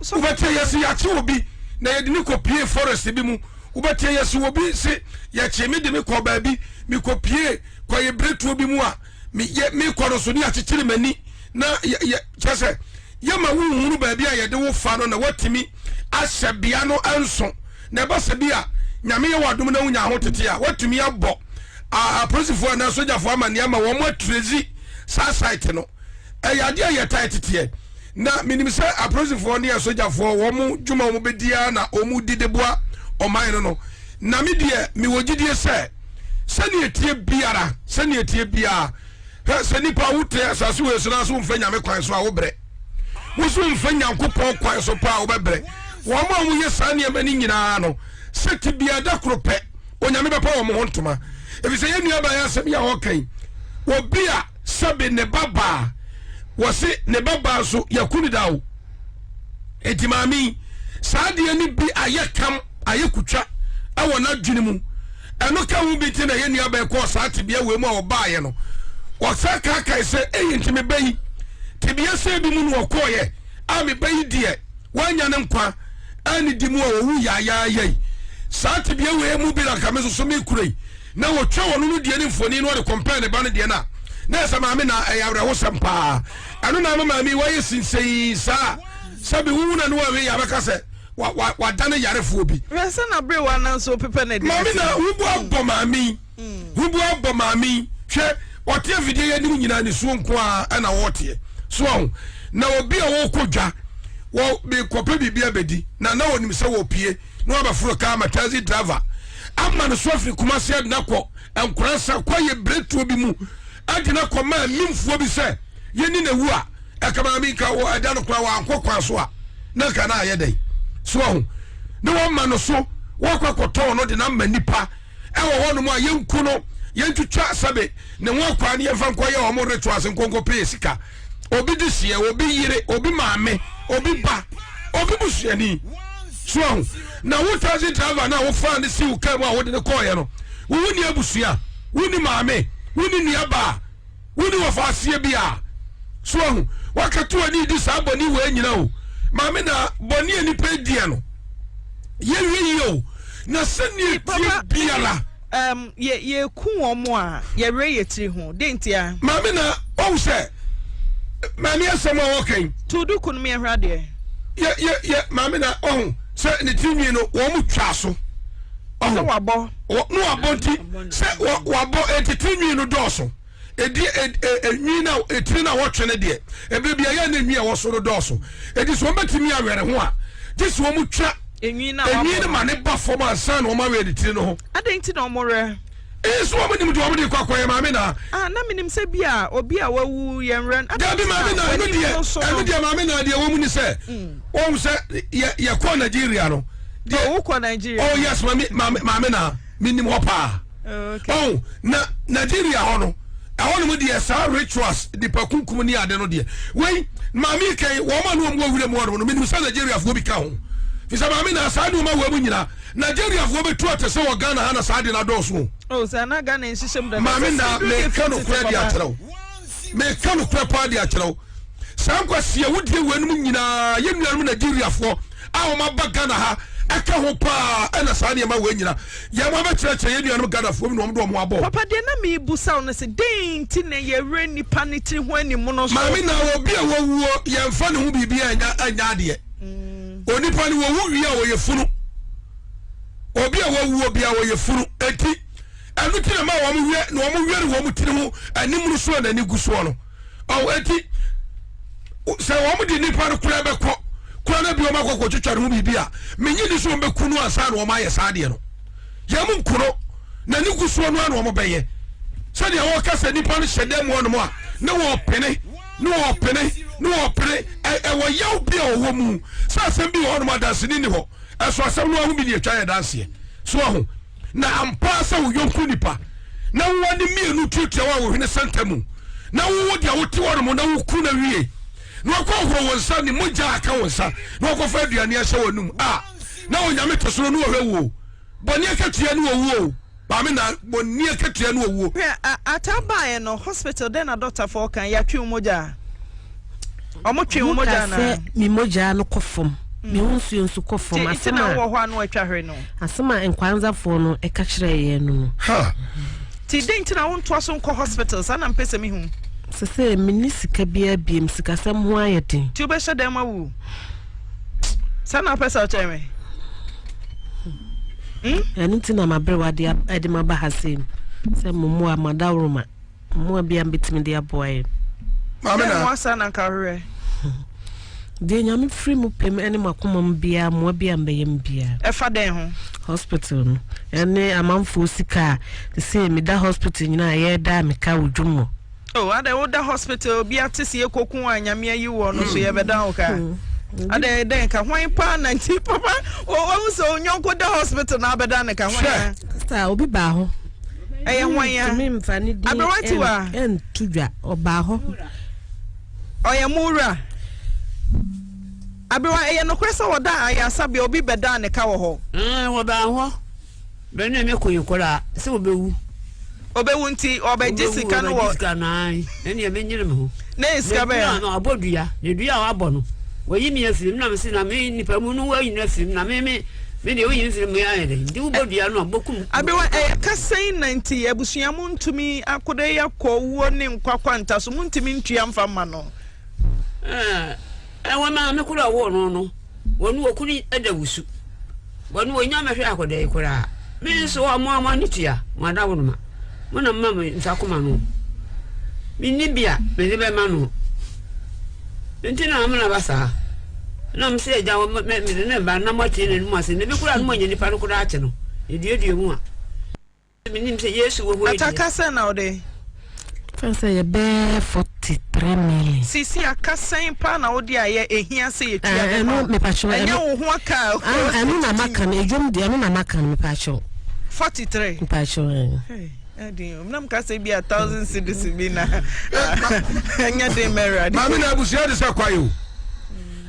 Speaker 7: wobɛteɛ yɛsi yɛakye obi na yɛde ne kɔpie forest bi mu wobɛteɛ yɛsi obi se yɛkye me de me kɔ baabi mekɔpie kɔyɛ beretuo bi mu a meyɛ mekɔ no so ne yɛakyekyere m'ani na yɛ yɛ kyɛ sɛ yɛma wohunu baabi a yɛde wo fa no na woatumi ahyɛ bea no nso na ɛba sɛ bi a nyame yɛ wɔ adom na wonya ho tete a woatumi abɔ apolisifoɔ anaa sogyafoɔ amanneɛ ama wɔn atrezi saa site no ɛyɛ adeɛ a yɛtae teteɛ na menim sɛ apolisifoɔ ne asogyafoɔ wɔn dwuma wɔn bɛdi ara na wɔn di de boa ɔman no no na me deɛ mewɔ gyidie sɛ sɛnea ɛtie biara sɛnea ɛtie biara hɛ sɛ nipa wote asase wei so na so mfa nyame kwan so a wobrɛ wo so mfa nyankopɔn kwan so paa wobɛbrɛ wɔn a wɔyɛ saa nneɛma no nyinaa no sɛ te bia da koro pɛ onyame bɛpa wɔn ho ntoma ɛfiri sɛ yɛn nua baa yɛ asɛm yi a ɔka yi obi a sɛbe ne ba baa Wɔse ne ba baa nso yɛku no da o. Enti maame yi, saa adeɛ no bi ayɛ kam, ayɛ kutwa wɔ n'adwene mu. Ɛno ka ho bi nti na yɛn nuabaa kɔɔ saa tebea wei mu a ɔbaeɛ no. Ɔsan kaakae sɛ, Ei, nti me ba yi, tebea sei bi mu na ɔkɔeɛ a me ba yi deɛ, wannya ne nkwa annidi mu a ɔwu yaayaaya yi. Saa tebea wei mu bi na anka me nso so mekura yi. Na wɔtwa ɔno no deɛ ne mfoni na ɔde compare ne ba no deɛ no a, na ɛsɛ maame na ɛyɛ awerɛhosɛm paa. Ɛno na ama maame yi wayɛ sinsɛi saa. Sɛbi wohu na ne wawe yɛ abɛka sɛ wadane yarefoɔ bi.
Speaker 2: Hwɛ sɛ n'aberewa no nso pepɛ ne deɛ
Speaker 7: Maame na hubu abɔ maame yi. Hubu abɔ maame yi. Hwɛ ɔte afidie yi anim nyinaa nisuo nko ara ɛna ɔreteɛ. So ahu. Na obi a ɔrekɔ dwa wɔ mekɔpɛ biribi abɛdi na na ɔnim sɛ wɔpie na wabɛforo kaa ma taxi driver ama no so afiri Kumasi ade no akɔ Nkoransa kwaeɛ biretuo bi mu ade no akɔ maa nimfoɔ bi sɛ yɛni na wu a ɛka maame nka wɔ ɛda no koraa wankɔ kwan so a na nka na ayɛ dɛn so ahu ne wɔma no so wɔkɔ akɔtɔn no de no ama nipa ɛwɔ hɔnom a yɛnku no yɛntwitwa sɛbe ne ho akwaa ne yɛmfa nkɔyɛ wɔn rituals nkonko pee sika obi de seɛ obi yere obi maame obi ba obi busuani so ahu na wo taxi driver na wofaa ne si wo kaa mu a wode ne kɔɔeɛ no wo ni abusua wo ni maame wo ni nuabaa wo ni wɔfa aseɛ bi a so ahu wakɛto ani di saa bɔne wei nyina o maame na bɔne a nipa diɛ no yɛhwɛ yie o na sɛdeɛ tie biara
Speaker 2: Um, yɛ yɛku wɔn a, yɛwerɛ yɛ tiri ho. Dɛn ntia?
Speaker 7: Maame na ɔhu sɛ maame asɛm a wɔka yi.
Speaker 2: To duku no yɛhwɛ adeɛ.
Speaker 7: Yɛ yɛ yɛ maame na ɔhu sɛ ne tiri nwi no wɔn mu twa so.
Speaker 2: Ɔhu. Sɛ wabɔ.
Speaker 7: Wɔ no wabɔ nti sɛ wɔ wabɔ eti tiri nwi no dɔɔso. Edi enwi na etiri na wɔtwe no deɛ ebere bi ɛyɛ na enwi a ɛwɔ so no dɔɔso. Eti sɛ wɔn bɛtumi awɛre ho a gye sɛ wɔn twa.
Speaker 2: Enwi no a
Speaker 7: Enwi
Speaker 2: wɔabɔ
Speaker 7: no ma
Speaker 2: no.
Speaker 7: ne ba fam ansa na wɔawɛn ne tiri no ho.
Speaker 2: Adɛn nti na wɔwerɛ?
Speaker 7: Ee, so wɔn nim deɛ wɔn de kɔ akɔyɛ maame na?
Speaker 2: Ah, na menim sɛ bi a obi a wawu yɛn werɛ no. Adɛn
Speaker 7: Dabi
Speaker 2: nti na
Speaker 7: maame na ɛno
Speaker 2: w'anim
Speaker 7: deɛ
Speaker 2: no so
Speaker 7: ɛno
Speaker 2: no?
Speaker 7: deɛ maame na deɛ wɔn mu ni sɛ wɔn sɛ yɛ yɛkɔ Nigeria no. Deɛ
Speaker 2: Oh, wokɔ Nigeria?
Speaker 7: Oh yes maame maame maame na menim hɔ paa.
Speaker 2: Okay.
Speaker 7: Oh, na Nigeria hɔ no ɛhɔ nom deɛ saa rituals nipa kunkum ne ade no deɛ wei maame kɛn wɔn a ne wɔn wɔ wura mu hɔ nom no menim sɛ Nigeriafoɔ bi ka ho fisɛ maame na saa nneɛma wɔ mu nyinaa Nigeriafoɔ bɛtu ate sɛ wɔ Ghana ha na saa ade no adɔɔso o.
Speaker 2: Oh, sɛ na Ghana nhyehyɛ mu dada.
Speaker 7: Maame na meka nokorɛ de akyerɛ wo meka nokorɛ paa de akyerɛ wo saa nkwaseɛ wodie weinom nyinaa yɛ nuanom Nigeriafoɔ a wɔn aba Ghana ha ɛka ho paa ɛna saa nneɛma wei nyina yɛn mo abɛkyerɛkyerɛ yɛn nuanom Ghanafoɔ bi na wɔn de wɔn abɔ.
Speaker 2: Papa deɛ na mebusa wo no sɛ dɛn nti na yɛwerɛ nnipa no tiri ho animono so.
Speaker 7: Maame na obi a wɔwuo yɛmfa ne ho biribi ɛnya ɛnya adeɛ mm. Onipa no wɔwu wie a wɔyɛ funu obi a wɔwuo bia wɔyɛ funu eti ɛno ti na ma wɔn wiɛ na wɔn wiɛ ne wɔn tiri ho animono so a n'ani gu soɔ no. Ɔwɔ eti sɛ wɔn de nipa no koraa bɛkɔ koraa na bi wɔn akɔ akɔtwitwa ne ho biribi a menye ni so wɔn bɛku no ansa na wɔn ayɛ saa adeɛ no yɛn mu nkuro na ne gu soɔ no ano wɔn bɛyɛ sɛdeɛ wɔka sɛ nipa no hyɛ dɛm hɔ nom a ne wɔpene ne wɔpene ne wɔpene ɛwɔ yaw bi a ɔwɔ mu sɛ asɛm bi wɔ hɔ nom adanseni ni hɔ ɛso asɛm no aho bi ne atwa yɛ danseɛ so aho Na ampa ara sɛ wo yɔnko nipa na wo ani mmienu tuatua wo a wo hwene sɛ ntamu, na wowo deɛ wote hɔ nom na woku no awie, na wakɔhoro wo nsa ne mogya a aka wo nsa, na wakɔfa aduane ahyɛ w'anum a, na Onyame te soro na ɔhwɛ wo o. Bɔne akatua ne owuo o. Maame na bɔne akatua ne owuo.
Speaker 2: Hwɛ, ataa baeɛ no hospital dɛn na dɔktafoɔ ka? Yɛatwe wo mogya a? Ɔmo twe wo mogya
Speaker 3: Wɔka
Speaker 2: anaa?
Speaker 3: sɛ me mogya no kɔ fam, me ho nsuo nso kɔ fam.
Speaker 2: Nti nti
Speaker 3: Asɛm
Speaker 2: na
Speaker 3: a
Speaker 2: wowɔ hɔ a na wɔatwa hwere no?
Speaker 3: Asɛm a Nkwanzafoɔ no ka kyerɛɛ yɛn no no.
Speaker 7: Ha!
Speaker 2: Nti dɛn nti na wontoa so nkɔ hospital? Saa na mepɛ sɛ mehu.
Speaker 3: Sesei menni sika biara biom, sikasɛm ho ayɛ den.
Speaker 2: Nti wobɛhyɛ dan mu awu? Saa na wopɛ sɛ wokyerɛ me? Hmm?
Speaker 3: Ɛno nti na m'aberewa de de m'aba ha sei no, sɛ mo mmoa, mo adaworoma. Mmoa biara mbɛtumi de aboa yɛn.
Speaker 7: Maame
Speaker 2: na.
Speaker 7: Mmoa
Speaker 2: saa na nka hwehwɛ.
Speaker 3: Deɛ Nyame firi mo pɛ mu ɛne mo akoma mu biara mmoa bi a mbɛyɛ mu biara.
Speaker 2: Ɛfa dɛn ho?
Speaker 3: Hospital no ɛne amanfoɔ sika a sesei meda hospital nyinaa yɛda me ka wɔ dwom mu.
Speaker 2: Oh adɛn woda hospital obi ate sɛ yɛkɔku a Nyame ayi woɔ no so yɛbɛda wo ka? Adɛn dɛn ka hwan paa na nti papa wahu sɛ onyɔnko da hospital na abɛda ne ka hwan a?
Speaker 3: Sister obi baa hɔ.
Speaker 2: Ɛyɛ hwan a?
Speaker 3: Ntumi nfa ne din
Speaker 2: Aberewa Tiwa.
Speaker 3: ɛnto dwa ɔbaa hɔ.
Speaker 2: Ɔyɛ mo wura. Aberewa, ɛyɛ nokorɛ sɛ wɔda ayaresabea obi bɛdaa ne ka wɔ hɔ?
Speaker 5: Ɛɛ, wɔbaa hɔ bɛne me koe koraa sɛ ɔbɛwu.
Speaker 2: Ɔbɛwu nti ɔbɛgye sika no wɔ.
Speaker 5: Ɔbɛgye sika no ae, ɛnneɛ menyere me ho.
Speaker 2: Ne yɛ sika bɛn a?
Speaker 5: Na wabɔ dua, na dua a wabɔ no, wayi me afiri mu, na mese na me nipa mu no wayi no afiri mu, na me me me deɛ woyi me firi mu ayɛ dɛn? Nti wobɔ dua no a, bɔkum.
Speaker 2: Aberewa, ɛyɛ ka sɛn na nti abusua montumi akoda yi akɔ owuo ne nkwa kwanta so, montumi ntua mfa mma no?
Speaker 5: Ɛɛ, wɔ maame koro a ɔwoo no no, wɔne okunu da wusu. Wɔne wɔnya mɛhwɛ akɔda yi koraa. Me nso ɔmo a mo ani tua, mo adawonoma. Mo na moma me nsa koma no. Menni bi a mede bɛma no. Nti na amena ba saa. Na me sɛ agya wɔ mede ne ba na moatie n'anom ase. Na ebi koraa no moanya nipa no koraa akye no. Yɛduadua mu a. Menim sɛ Yesu wɔ hɔ yi
Speaker 2: Ata
Speaker 5: deɛ.
Speaker 2: ka sɛn na wode.
Speaker 3: Fɛn sɛ yɛbɛyɛ 43 million.
Speaker 2: Sisi aka sɛn paa na wode ayɛ ehia sɛ yɛtua de ma
Speaker 3: Ɛno
Speaker 2: wo?
Speaker 3: mepakyɛw
Speaker 2: Ɛnyɛ
Speaker 3: ɛno
Speaker 2: wo ho aka a
Speaker 3: ah, ɛno na maka no edwom deɛ ɛno na maka no mepakyɛw
Speaker 2: 43.
Speaker 3: mepakyɛw ɛɛ.
Speaker 2: Hey, ɛden o. Nam ka sɛ bi a thousand cedis bi na ɛnyɛ den mɛ Awurade.
Speaker 7: Maame na abusua de sɛ kwae o.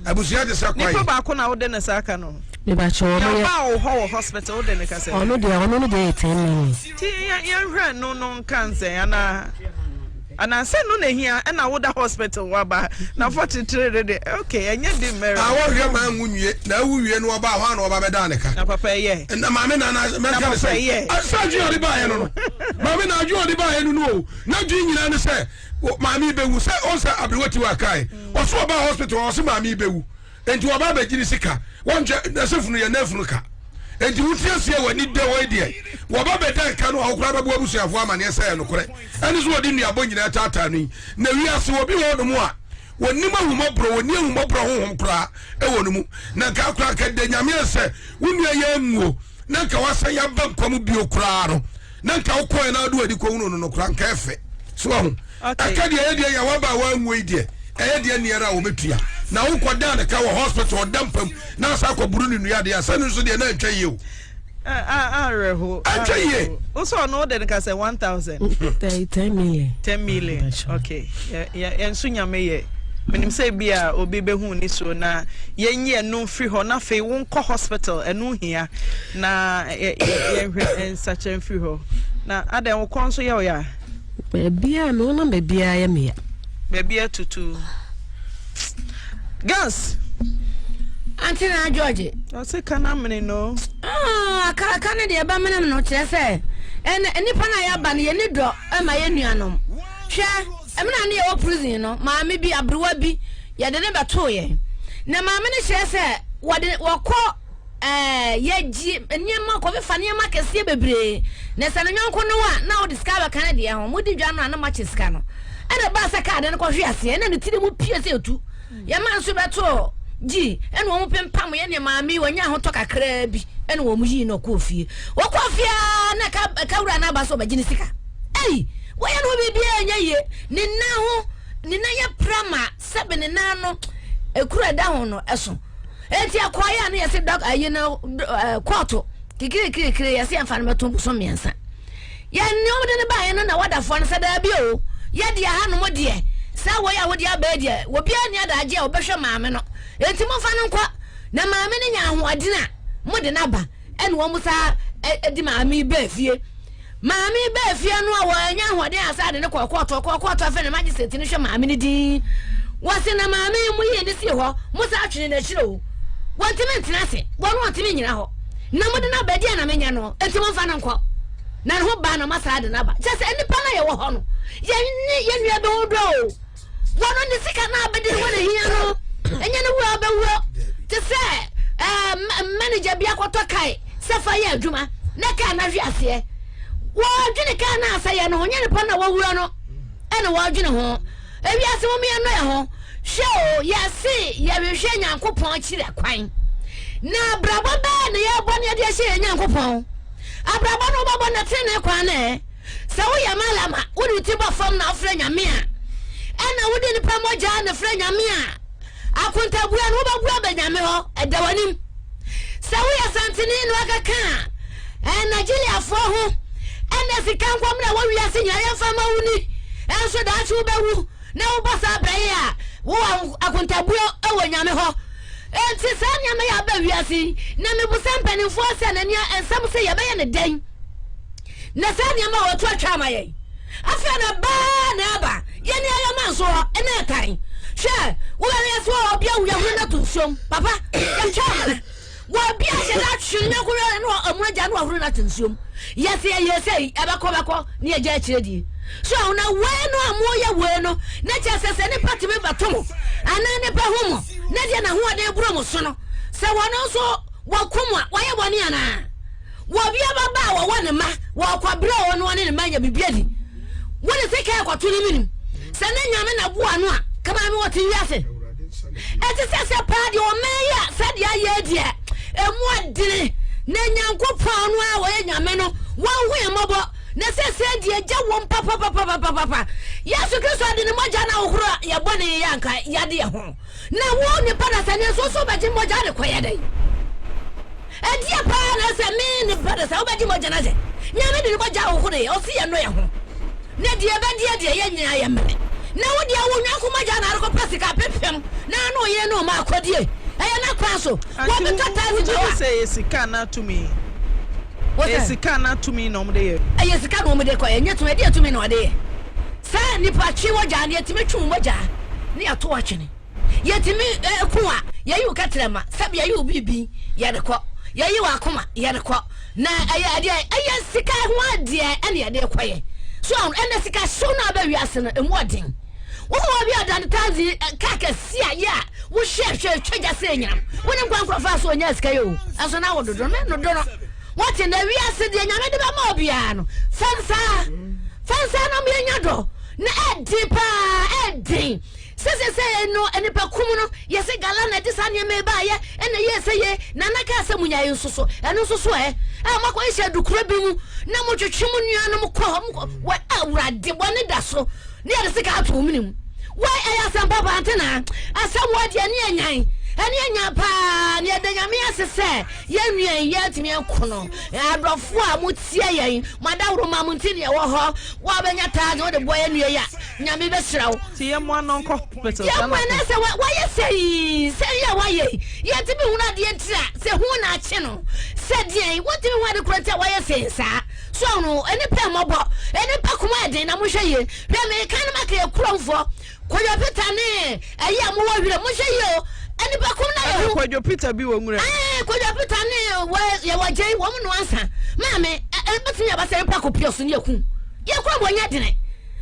Speaker 7: Abusua de sɛ kwae.
Speaker 2: Nipa baako na wode ne saa aka no.
Speaker 3: Mebakyɛ
Speaker 2: Nea
Speaker 3: ɔno yɛ.
Speaker 2: ɔbaa wo hɔ wɔ hospital wode ne ka sɛ.
Speaker 3: Ɔno deɛ ɔno no deɛ yɛ ten million.
Speaker 2: Ti yɛn yɛnhwɛ no no nka nsɛn anaa anaa sɛ no na ehia ɛna woda hospital waba na 43 de de okay ɛnyɛ den mɛ
Speaker 7: A
Speaker 2: Awurade.
Speaker 7: wɔhwɛ maa nwu nwie na awu wie no ɔbaa hɔ a na ɔba bɛdaa ne ka.
Speaker 2: Na papa ɛyɛ.
Speaker 7: Na maame na na mɛka
Speaker 2: Na
Speaker 7: ne
Speaker 2: papa
Speaker 7: sɛ
Speaker 2: ɛyɛ.
Speaker 7: sɛ adwene a ɔde baeɛ no no maame na adwene a ɔde baeɛ no no o na adwene nyinaa ne sɛ maame yi bɛwu sɛ ɔn sɛ aberewa ti wa kae ɔso ɔbaa hospital ɔse maame yi bɛwu enti wɔba abɛgye ne sika wɔnkyɛ na sɛ funu yɛ na funu ka enti wotie aseɛ w'ani da hɔ yi deɛ wɔba bɛda nka no a wokora bɛboa abusuafoɔ amaneɛ sɛ ɛyɛ nokorɛ ɛne so wɔde nnuabɔ nyinaa taataa no yi na wiase obi wɔ hɔnom a wɔnim ahummɔborɔ wɔni ahummɔborɔ honhom koraa ɛwɔ no mu na nka koraa nka da nyame sɛ wo nua yɛ anwuo na nka wasan yɛaba nkwa mu bio koraa no na nka wokɔɛ na wode w'ani kɔhunu no no koraa nka ɛfɛ so wahu ɛka deɛ ɛyɛ deɛ yɛ waba a wanwuo yi deɛ ɛyɛ deɛ nneɛra a wɔbɛtua na wokɔ dan ne ka wɔ hospital ɔda mpam na asa akɔburu ne nnua deɛ asɛ no nso deɛ na antwa yie o
Speaker 2: awerɛho
Speaker 7: antwa yie
Speaker 2: wo sɛ ɔno wode no ka sɛ 1000
Speaker 3: 10 million
Speaker 2: 10 million okay yɛn nso nyame yɛ menim sɛ bi a obi bɛhu ne suo na yɛnyi ɛno mfiri hɔ na afei wonkɔ hospital ɛno hia na yɛnhwɛ nsakyɛ mfiri hɔ na adɛn wo kɔn nso yɛ wo ya
Speaker 3: Baabiara me honam baabiara yɛ me ya.
Speaker 2: Baabi atutu. Girls.
Speaker 8: Ante na George.
Speaker 2: Ɔse ka na mene no.
Speaker 8: Ah, aka aka ne deɛ ɛbɛmene no kyerɛ sɛ ɛnɛ nnipa no a yɛaba no yɛni dɔ ma yɛn nuanom. Hwɛ, ɛmena ne yɛwɔ prison no, maame bi, aberewa bi, yɛde ne bɛtoo yɛn. Na maame no kyerɛ sɛ wɔde wɔkɔ Ɛɛ, yɛgye nneɛma, kɔfefa nneɛma kɛseɛ bebree, na sɛ ne yɔnko ne wo a, na wode sika abɛka ne deɛ ho. Modi dwa no a, na moakyɛ sika no. Ɛna ɛbaa sɛ kaade no kɔhwe aseɛ, ɛna ne tiri mu pue sɛ etu. Yɛn mma nso bɛtoo gyi, ɛna wɔn pempam yɛn ne maame yi, wɔnya ahotɔ kakraa bi, ɛna wɔn yii no kɔɔ fie. Wɔkɔɔ fie ara na ɛka, ɛka wura no aba sɛ ɔbɛgye ne sika. Ei, wɔyɛ ne ho biribiara ɛnyɛ yie. Ne nan ho, ne nan yɛ pra ma sɛbe ne nan no, ekuru a ɛda ho no ɛso. Enti ɛkɔeɛ a na yɛse dɔk ayi no kɔɔto kikirikirikiri yɛse yɛmfa no bɛto bosom mmiɛnsa. Yɛne wɔn de no baeɛ no na wadafoɔ no sɛ daabi o, yɛdeɛ hanom deɛ saa wei a wode aba yi deɛ obiara nni adagye a ɔbɛhwɛ maame no, enti momfa no nkɔ na maame no nya ahoɔden a mode no aba. Ɛna wɔn saa de maame yi baa fie. Maame yi baa fie no a wɔanya ahoɔden asa de no kɔɔ kɔɔto, ɔkɔɔ kɔɔto afei na magistrate no hwɛ maame no din. Wɔse na maame yi mo yii no sii hɔ, mo saa twene n'akyire o. Wɔntumi ntena ase, wɔn wɔntumi nyina hɔ. Na mode no aba deɛ na menyɛ no, enti momfa no nkɔ. Na ne ho baa na moasaa de no aba. Kyerɛ sɛ nnipa no a yɛwɔ hɔ no, yɛne yɛn nua bi ho dɔ o. Wɔno ne sika no abɛdi ne hɔ na hia no, ɛnyɛ ne wuo a ɔbɛwuo. Te sɛ ɛɛ manager bi akɔtɔ kae sɛ fa yɛ adwuma na kaa no ahwe aseɛ. Wɔdwene kaa no asɛeɛ no ho, nyɛ nipa no a wawuo no ɛna wɔdwene ho. Ewiase mom yɛnnɔ yɛn ho. Hwɛ o, yɛse yɛhwehwɛ Nyankopɔn akyiri kwan. Na abrabɔ bɛɛ na yɛbɔ na yɛde ahyɛ yɛn Nyankopɔn? Abrabɔ no wobɛbɔ na tenenee kwan no ɛ? Sɛ woyɛ Mallam a, wode wo ti bɔ fam na wofrɛ Nyame a, ɛna wode nipa mogya na frɛ Nyame a, akontabua no wobɛbu aba Nyame hɔ, ɛda w'anim. Sɛ woyɛ Santene na wakɛka a, ɛɛ Nigeriafoɔ ho, ɛna sika nkɔmmerɛ wɔ wiase nyinaa yɛmfa ma wo ni, ɛnso daakye wobɛwu na wobɔ saa bra yi a, Wowɔ akontabuo wɔ Nyame hɔ. Enti saa nneɛma yi aba wiase yi, na mebusa mpanimfoɔ sɛ na nea nsɛm sɛ yɛbɛyɛ no dɛn na saa nneɛma a wɔto atwa ama yɛn. Afei na baa na aba yɛne ayɔma nso hɔ ɛna ɛtan. Hwɛ, wobɛhwɛ so a obi awu yɛhoro no ato nsuom. Papa, yɛtwa amena. Wɔ bi ahyɛ da atwe ne yɔnko werɛ na ɔmo agya na wahoro no ato nsuom. Yɛse yɛyɛ sei, ɛbɛkɔ bɛkɔ ne yɛgya akyire die. So ahu na wei no a moyɛ wei no na kyerɛ sɛ sɛ nipa tumi bɛto mo anaa nipa hu mo na deɛ n'ahoɔden boro mo so no sɛ wɔn nso wɔko mo a wɔayɛ bɔne anaa? Wɔ bi ababaa a wɔwɔ ne mma wɔkɔ berɛ a ɔno ɔne ne mma nya biribi adi. Wode sika ɛkɔto ne menim sɛ ne Nyame na boa no a ka maame wɔte wiase. Ɛte sɛ sɛ paa deɛ ɔman yi a sɛdeɛ ayɛ deɛ ɛmu adene na Nyankopɔn no a wɔyɛ Nyame no wɔnhu yɛn mmɔbɔ na sɛ sɛ deɛ gya wɔm papapapapapa Yesu Kristo de ne mogya no ahohoro yɛ bɔne yɛ anka yɛade yɛ ho na wo nipa da sɛ ne nso so bɛgye mogya de kɔyɛ dɛn? Ɛdeɛ paa na ɛsɛ me ne brother sɛ wobɛgye mogya no sɛ Nyame de ne mogya ahohoro yɛ ɔse yɛnnɔ yɛ ho na deɛ ɛbɛdeɛ deɛ yɛ nyinaa yɛ mmere na wo deɛ wo nyɔnko mogya na arekɔpɛ sika pepem na ano ɔyere ne ɔma akɔdie ɛyɛ n'akwan so wɔbɛtɔ taxi ma wa.
Speaker 2: Sɛ ɛyɛ sika anaa tumi? Ɛyɛ sika anaa tumi na wɔde yɛ?
Speaker 8: Ɛyɛ sika na wɔde kɔ ɛnyɛ tumi ɛdeɛ tumi na wɔde yɛ saa nipa twe mogya no yɛtumi twe wo mogya ne yɛato atwene. Yɛtumi ko a, yɛyi wo kɛtrɛma, sɛbi yɛyi wo biribi, yɛde kɔ. Yɛyi w'akoma, yɛde kɔ. Na ɛyɛ ɛdeɛ, ɛyɛ sika ho adeɛ ɛna yɛde kɔ yɛ. So ahun, ɛna sika hyew no aba wiase no, emu ɔden. Wohu obi a ɔda ne taxi kaa kɛse a yɛ a, wohwɛ hwɛ twa gya sɛ anyinam. Wonim kwan korɔ faa so onyaa sika yi o, ɛnso na wododo no, nodo no. Wote na wiase deɛ Nyame de bɛma obiara no, fa nsaa, fa nsaa na yɛnya dɔ. Na ɛden paa, ɛden. Sɛ sesei no nnipa kum no, yɛse gala na ɛde saa nneɛma yi baayɛ, ɛna ɛyɛɛ sɛ yei, Nana kaa sɛ monyae nso so, ɛno nso so ɛ? A moakɔ hyehyɛ adukuro bi mu na motwetwe mo nuanom kɔ hɔ, mokɔ, wɔ Awurade bɔne da so, ne yɛde sika ato wo mene mu. Wai ɛyɛ asɛm papa ante naa? Asɛm wɔ deɛ ɛne anyan, ɛne anyan paa, na yɛda Nyame ase sɛ yɛn nua yi yɛantumi anku no. Adɔfoɔ a motie yɛn, mo adaworoma mo nti na yɛwɔ hɔ, wo a wobɛnya thousand wode boa yɛn nua yi a, Nyame bɛhyira wo.
Speaker 2: Ti yɛ mmoa no nkɔ hospital.
Speaker 8: Yɛ mmoa no sɛ wayɛ sɛyi sɛyi a wayɛ yi yɛntumi hunu adeɛ ntiri a sɛ hu na akye no sɛ deɛn wontumi hu ade korɔ nti a wayɛ sɛyi saa so ahono nnipa mmɔbɔ nnipa kuma ɛden na mohwɛ yie hwɛ meka no maka yɛ kuromfoɔ Kwadwo Peter ne ɛyi a mowɔ werɛ mohwɛ yie o nnipa kum na yɛ hu
Speaker 2: Kwadwo Peter bi wɔ nwura
Speaker 8: ɛɛ Kwadwo Peter ne wɔ yɛ wɔ gyɛn wɔn no ansa maame ɛbɛtumi aba sɛ nipa kɔ pia so ne yɛ kum yɛ kurom wɔnyɛ dene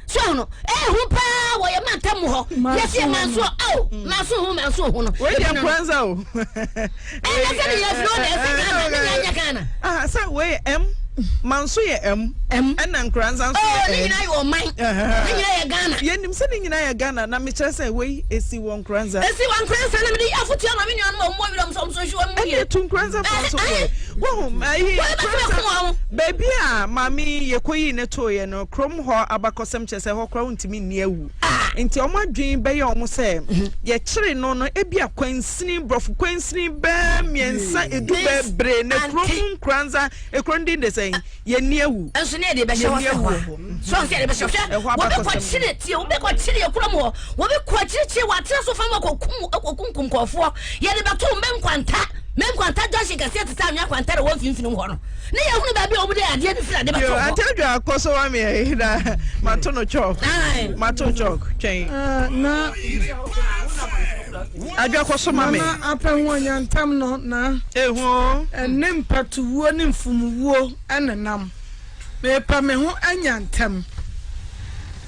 Speaker 8: So ahu no? Ɛyɛ hu paa wɔ yɛn mantam mu hɔ. Yɛsi yɛ manso ao manso hu manso hu no.
Speaker 2: Wei deɛ nkoranza o.
Speaker 8: Ɛna sɛ ne yɛ firi o na ɛsɛ Ghana ne nyinaa nyɛ Ghana.
Speaker 2: Ah sɛ wei yɛ M manso yɛ M. M. Ɛna nkoranza nso yɛ M.
Speaker 8: Oh ne nyinaa yɛ ɔman. Ne nyinaa yɛ Ghana.
Speaker 2: Yɛnim sɛ ne nyinaa yɛ Ghana na mekyerɛ sɛ wei esi wɔ nkoranza.
Speaker 8: Esi wɔ nkoranza na mede yɛ afotua ma me nuanom a wɔn wɔ wiram sɛ wɔn nso nhwɛ wɔn mu yie.
Speaker 2: Ɛna etu nkoranza fo nso fo. Wohu ayi nkoranza baabi a maame yɛkɔyii ne tooyɛ no. Kurom hɔ abakɔsɛm kyerɛ sɛ ɛhɔ koraa wontumi nni awu. Nti wɔn adwene bɛyɛ wɔn sɛ yɛkyere no no ebia kwansini, borɔfo kwansini bɛɛ mmiɛnsa edu bɛɛ bere na kurom Nkoranza, ekuro no din de sɛn? Yɛnni awu.
Speaker 8: Nso ne yɛde bɛhyɛ hɔ sɛ hɔ a. So ɔsɛ yɛde bɛhyɛ hwɛ.
Speaker 2: Ɛhɔ abakɔsɛm.
Speaker 8: Wɔbɛkɔkyere tie, wɔbɛkɔkyere yɛ kurom hɔ. Wɔbɛkɔkyerɛkyerɛ wɔ atena so fam akɔkum akɔkunkum nkurɔfoɔ. Yɛde bɛto Mmenkwanta, Mmenkwanta junction kɛseɛ te sɛ anwea kwanta na ɛwɔ mfimfini hɔ no. Ne yɛ hunu baabi a wɔn de adeɛ no firi ade bɛtɔ hɔ.
Speaker 2: Ante adwa akɔ so wa mi ɛyi na ma to no chalk. Ma to chalk twɛn.
Speaker 9: Na
Speaker 2: adwa kɔ so ma mi.
Speaker 9: Nana apɛ ho anyantam no na.
Speaker 2: Ehu.
Speaker 9: Ɛne mpatuwuo ne mfumuwuo ɛne nam. Mepɛ me ho anya ntɛm.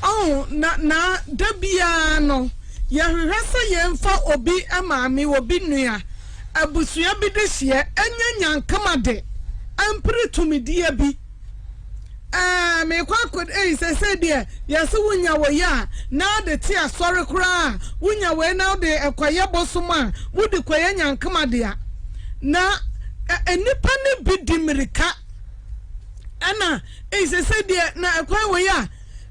Speaker 9: Ɔho na na da biara no yɛhwehwɛ sɛ yɛnfa obi maame obi nua. Abusua bi dehyeɛ nyɛ nyankama de mpere tumidie bi. Ɛɛ meekɔ akɔ ei seesei deɛ yɛse wonya wei a na wode te asɔre koraa a wonya wei na wode kɔyɛ bosom a wode kɔyɛ nyankama dea. Na nnipa no bi di mmirika ɛna ei seesei deɛ na ɛkwan wei a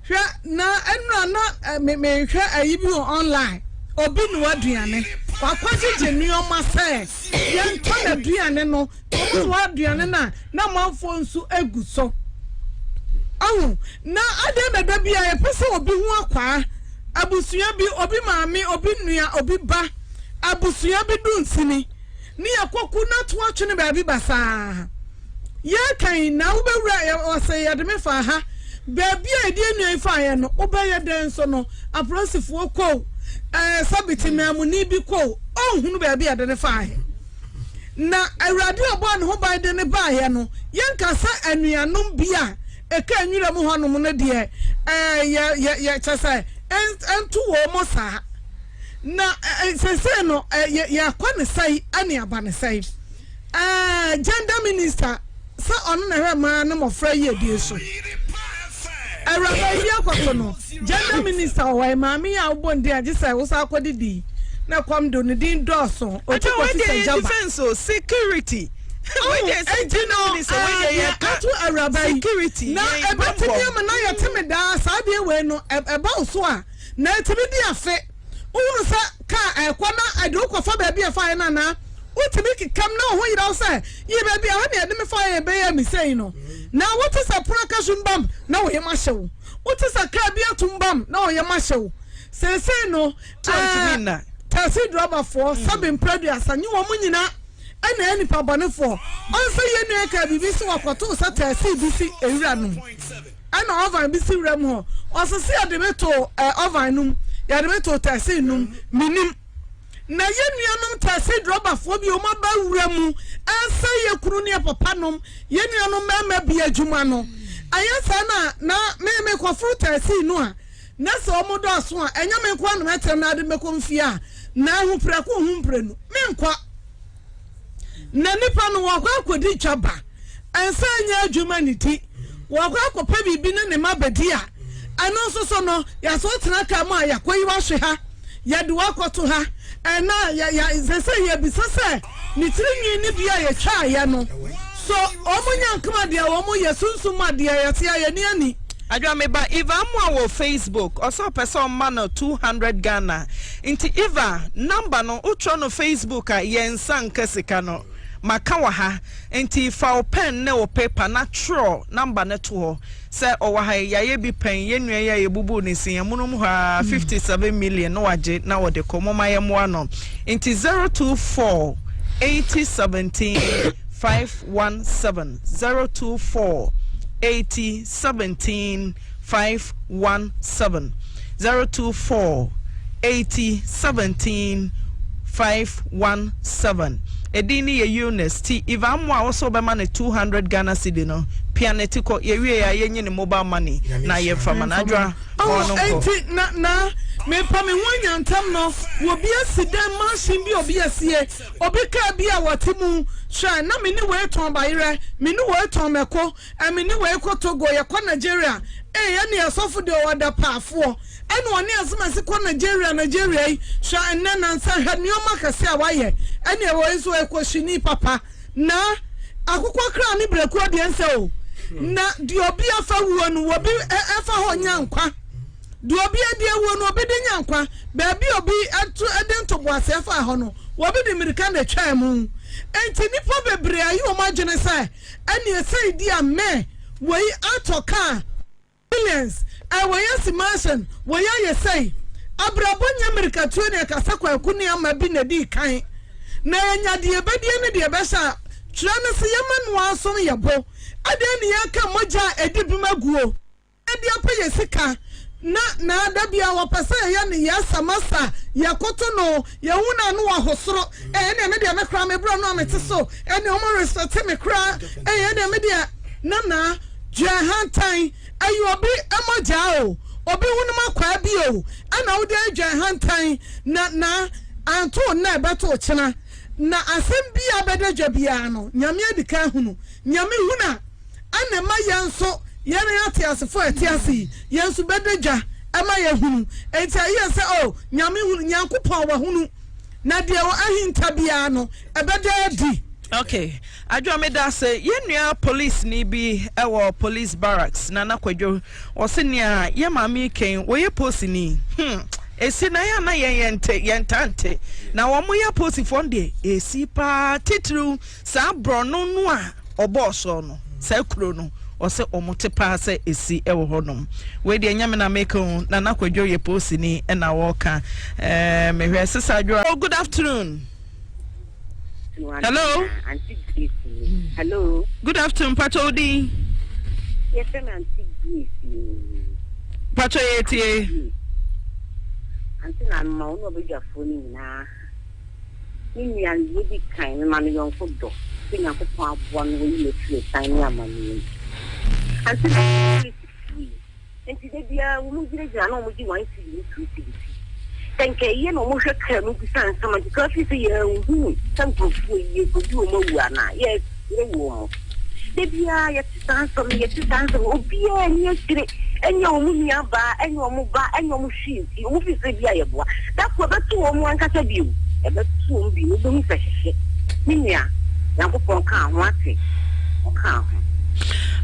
Speaker 9: Hwɛ na ɛnora na me mehwɛ ayi bi wɔ online obi noa aduane wakɔ gyegye nneɛma sɛ yɛntɔ n'aduane no ɔmo noa aduane no a na amanfoɔ nso egu so ɔho na adɛn na da bi a yɛpɛ sɛ obi ho akwaa. Abusua bi, obi maame, obi nua, obi ba, abusua bi du nsini ne yɛkɔku na to atwene baabi basaa. Yɛreka yi, na wobɛwura yɛ, ɔsɛ yɛde me faa ha. Baabi a yɛde yɛn nua yi faeɛ no, wobɛyɛ dɛn nso no, apolisifoɔ kɔ o, ɛɛ, sɛbi temaamuni bi kɔ o, ɔnhunu baabi a yɛde no faeɛ. Na Awurade a ɔbɔɔ ne ho ban de no baeɛ no, yɛnka sɛ anuanom bi a ɛka nwura mu hɔnom no deɛ, ɛɛ, yɛ, yɛ, yɛ, kyɛ sɛ, ɛnto wɔn mu saa. Na ɛɛ, seesei no, ɛɛ, yɛ, yɛakɔ ne sɛe ɛne aba ne sɛe. Ɛɛ, gender minister, sɛ ɔno na ɛhwɛ mmaa ne mmɔfra yiedie so. Awuraba yi akɔto no, gender minister wɔ hɔ yi, maame yi a wobɔ ne din a gye sɛ wosan akɔdidi na ɛkɔm de wo, ne din dɔɔso, ɔti kɔsi sɛ gyaba.
Speaker 2: Defense o, security.
Speaker 9: Oh, enti no, ɛɛ, ato awuraba yi, na ɛbɛtumi ama na yɛte me daa saa adeɛ wei no, ɛba wo so a, na ɛtumi di afe. Wohunu sɛ kaa ɛrekɔ na ɛde wo kɔfa baabi a ɛfaeɛ no anaa? Wotumi kekam na wo ho yera wo sɛ, Yie, baabi a ɛha na yɛde me faeɛ a ɛbɛyɛɛ me sei no. Na wote sɛ pono akasum bam na wo yam ahyɛ wo. Wote sɛ kaa bi atom bam na wo yam ahyɛ wo. Seesei no, ɛɛ, taxi drɔbafoɔ, sɛbe mprɛ aduasa, nye wɔn nyinaa na ɛyɛ nnipa bɔnefoɔ. Ɔnsɛ yɛn nua yi kaa biribi sɛ wɔkɔtoo sɛ taxi bi si nwura no mu. Ɛna oven bi si wuram hɔ. Ɔse se yɛde me too eh, oven no mu, yɛde me too taxi no mu, menim. Na yɛ nuanom taxi drɔbafoɔ bi wɔn aba wura mu ɛnsɛ yɛ kunu ne yɛ papa nom, yɛ nuanom mmarima bi adwuma no. Ɛyɛ saa na na me mekɔforo taxi no a, na sɛ wɔn dɔɔso a, ɛnyɛ me nko ara na mɛtena na ade mɛkɔ mfie a, na ahu prɛko ho mprenu. Menkɔ. Na nipa no wɔkɔ akɔdi dwa ba, ɛnsa nyɛ adwuma ne ti, wɔkɔ akɔpɛ biribi ne ne mma bɛdi a, ɛno nso so no, yɛsɛ wotena kaa mu a yɛakɔyi wahwe ha, yɛde wakɔto ha, ɛna yɛ yɛ sɛ sɛ yɛbisa sɛ ne tiri nwi ne bi a yɛtwaeɛ no, so wɔn nya nkoma deɛ wɔn yɛ sunsum adeɛ yɛte a yɛni ani.
Speaker 2: Adwoa me ba Eva Amoah wɔ Facebook ɔsɛ ɔpɛ sɛ ɔma no 200 Ghana nti Eva number no wo twerɛ no Facebook a yɛn nsa nka sika no maka wɔ ha nti fa wo pen ne wo paper na twerɛ number no to hɔ sɛ ɔwɔ ha yi yayɛ bi pɛn yɛn nua yi a yɛbubuu ne se amunum hɔ ara 57 million na wagye na wɔde kɔ momma yɛmmoa no nti 024 80 17 517 024 80 17 517 024 80 17 517 Edin no yɛ Eunice ti Eva Amoah a wosɛ wobɛma no 200 Ghana cedi no pia ne ti kɔ yɛwie a yɛnyi ne mobile money na yɛmfa ma no Adwoa ma
Speaker 9: Oh,
Speaker 2: ɔno nkɔ.
Speaker 9: enti na na mepa me ho anya ntam no obi asi dan mansion bi obi asie obi kaa bi a wɔte mu hwɛ na me ne wei tɔn bayerɛ me ne wei tɔn mɛko Ɛ me ne wei kɔ Togo, yɛkɔ Nigeria ee Ɛne asɔfo deɛ ɔwɔ adapaafoɔ Ɛne ɔne asomasi kɔ Nigeria Nigeria yi hwɛ ɛnnɛ nansa hwɛ nnoɔma akɛseɛ a wayɛ Ɛne wei nso ɔyɛ kɔhyini papa Na akokɔ kra ne berɛkuo deɛ nsɛ o Na deɛ obi afa wuo no obi ɛfa hɔ nya nkwa Deɛ obi adi awuo no obi de nya nkwa Baabi a obi to de ntoboaseɛ faa hɔ no obi de mmirika na ɛtwaa mu Enti nnipa bebree ayi wɔn adwene sɛ Ɛneɛ sei di a meh wei atɔ car millions eh wei asi mansion wei ayɛ sei Abrabɔ nyɛ mirikatuo ne ɛkasa kwaku ne ama bi na ɛdii kan Na yɛnya deɛ yɛbɛdie ne deɛ yɛbɛhyɛ a twerɛ no se yɛma noa nso yɛ bo Adɛn ne yɛka mogya a ɛdi bem aguo? de apɛ yɛ sika na na da bia wɔpɛ sɛ yɛyɛ no yɛ sa masa yɛ koto no yɛ hu na no wɔ hosoro eh ɛnna me deɛ me koraa me brɛ no a mete so ɛnna wɔn respect me koraa eh ɛnna me deɛ na na dua hantan ɛyɛ obi mogya o obi honum akwaa bi o ɛna wode adwa hantan na na anto na ɛbɛto kyena na asɛm bi a bɛda dwa biara no nyame adi kan hunu nyame hunu a Ɛna ɛma yɛn nso, yɛn ateasefo a yɛte ase yi, yɛn nso bɛda dwa ma yɛahunu. Enti ɛyɛ sɛ, oh, Nyame hunu, Nyankopɔn wahunu, na deɛ ahinta biara no, ɛbɛda adi.
Speaker 2: Ok, Adwoa meda ase. Yɛn nua polisini bi wɔ police barracks, Nana Kwadwo, ɔse nea yɛn maame yi kɛn, wɔyɛ posini. Hmm, esi na yɛn a na yɛn yɛnte, yɛntaa nte. Na wɔn yɛ aposifoɔ no deɛ, esi paa, titiriw saa borɔno no a ɔbɔɔ soɔ no, saa kuro no, Ɔsɛ ɔmo te paa sɛ esi wɔ hɔ nom. Wei deɛ ɛnyɛ me na meka o, Nana Kwadwo yɛ poosini na ɔɔka. Ɛɛ mehwɛ Sesa Adwoa. Oh, good afternoon. Hello.
Speaker 10: Auntie Grace ni. Hello.
Speaker 2: Good afternoon, Pacho Odin.
Speaker 10: Yɛfrɛ me Auntie Grace ni.
Speaker 2: Pacho yɛ tie.
Speaker 10: Auntie na mma wo ne ɔbadwafoɔ no nyinaa. Me nua no, deɛ ɛdi kan, mema no yɔnko dɔ sɛ Nyankopɔn aboa no wayi no afiri asiane ne amaneɛ mu. Ansa na security fie, nti da biara wɔn gyinagyina na wɔn gye one cedi ne two cedis. Sɛ nka ɛyɛ na wɔn hwɛ kaa mu bisa nsɛm a, nti kaa fii sɛ yɛnhunu sɛ nkurɔfoɔ yi yɛkɔdi wɔn awu anaa, yɛsrɛ wɔn. Da biara yɛte saa nsɛm no, yɛte saa nsɛm no, obiara nni akyire, ɛnyɛ wɔn nua baa, ɛnyɛ wɔn ba, ɛnyɛ wɔn hwee nti, wɔn fi sɛ bi a yɛboa. Da koro ɛbɛto wɔn ankasa bio, ɛbɛto wɔn bio, wobɛhu sɛ hyehye. Me nua, Nyankopɔn kaa ho ate, ɔkaa ho.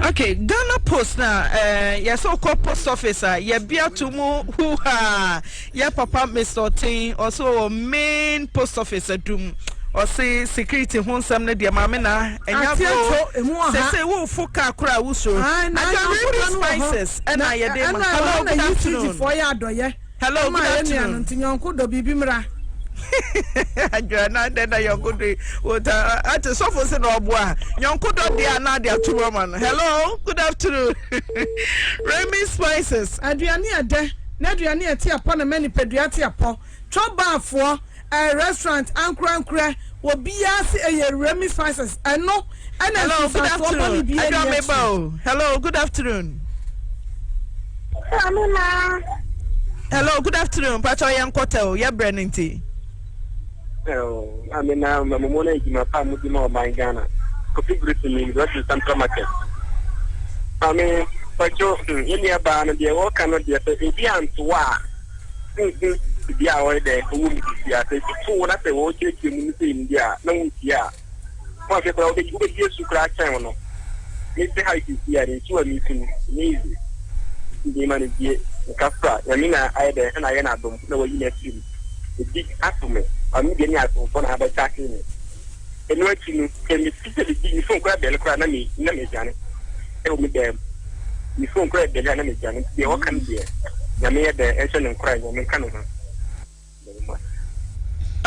Speaker 2: Okay, Ghana Post na eh, yɛsɛ wokɔ post office a yɛbea to mu huhaa. Yɛ papa Mister Ɔten ɔse ɔwɔ main post office adum ɔse security ho nsɛm no deɛ maame na ɛnyɛ agorɔ sese wo fo car koraa wo suro adwa Remy spices ɛna yɛde ma hello good afternoon hello good afternoon
Speaker 9: nti nyɔnko dɔ biribi mmra
Speaker 2: adwa na dɛ na yɔnko dɔ wota ate sɔfo se na ɔboa nyɔnko dɔ deɛ na ade ato ma no hello good afternoon Remy spices
Speaker 9: aduane ɛdɛ N'aduane a ɛte apɔ na ɛma nipadua te apɔ. Chop bar foɔ, ɛɛ restaurant ankorankorɛ, obiara se ɛyɛ Remi spices. Ɛno ɛna
Speaker 2: Hello, good
Speaker 9: nsunsuansoɔ bɔne
Speaker 2: afternoon.
Speaker 9: biara
Speaker 2: Adwa
Speaker 9: nni
Speaker 2: meba
Speaker 9: akyire.
Speaker 2: o. Hello, good afternoon.
Speaker 4: Maame ma.
Speaker 2: Hello, good afternoon. Pacho yɛn nkɔtɛ o, yɛ brɛ no nti.
Speaker 11: Oh, maame na mamumu na adwuma pa a mudi ma ɔman Ghana. Kofi Bruce ni Brooklyn Central Market. Maame, Kwadwo, hmm, yɛn nua baa no deɛ wɔka no deɛ sɛ ebi anto a, nhu biribi a ɔyɛ dɛ ɔwɔ mu sisi a, sɛ ebi to wo na sɛ wɔrekyerɛkyerɛ mu no sɛ nim deɛ a, na wontie a, wɔanhwɛ koraa wobɛgye wobɛgye asu koraa kyɛn wo no. Mete ha sisi a, ne nsu a mesu no, ɛnyɛ easy. Nti mema no die, meka fra, Nyame na ayɛ dɛ ɛna ayɛ no adom na wayi no afiri mu. Ebi ato me, maame deɛ ne asomfoɔ na abɛkyake me. Ɛno akyi no, sɛ mete sɛ biribi, me phone koraa bɛle koraa na me na medwane ɛwɔ me dan mu. Me phone koraa bɛle a na medwane. Nti deɛ wɔka no deɛ, Nyame yɛ dɛn ɛnhyɛ no nkoran, Nyame nka ne ho. Meda mo ase.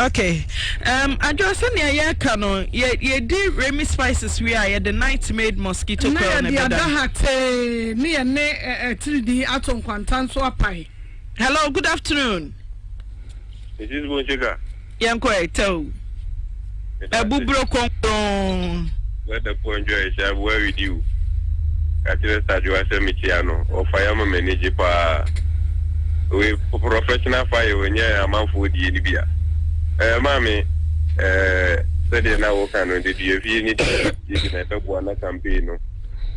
Speaker 2: Okay, um, Adwoa, sɛnea yɛreka no, yɛ yɛdi Remy spices wie a, yɛde night made mosquito
Speaker 9: Na
Speaker 2: coil na
Speaker 9: yɛde
Speaker 2: ɛbɛda.
Speaker 9: ada ha tee ne yɛne atiridii ato nkwanta nso apae.
Speaker 2: Hello, good afternoon.
Speaker 6: Mrs. Boncheka.
Speaker 2: Yɛnkɔ ɛ tɛw. Abuburo kronkron.
Speaker 6: Let the poor enjoy shall be well with you. Ka kyerɛ Sadwoa sɛ mekyia no. Ɔfa yɛ ma m'ani gye paa. Wei professional fire ɔnyɛ amanfoɔ die no bi a. Ɛɛ maame ɛɛ sɛdeɛ na woka no de dua fie ne deɛ na ɛbɛboa na campaign no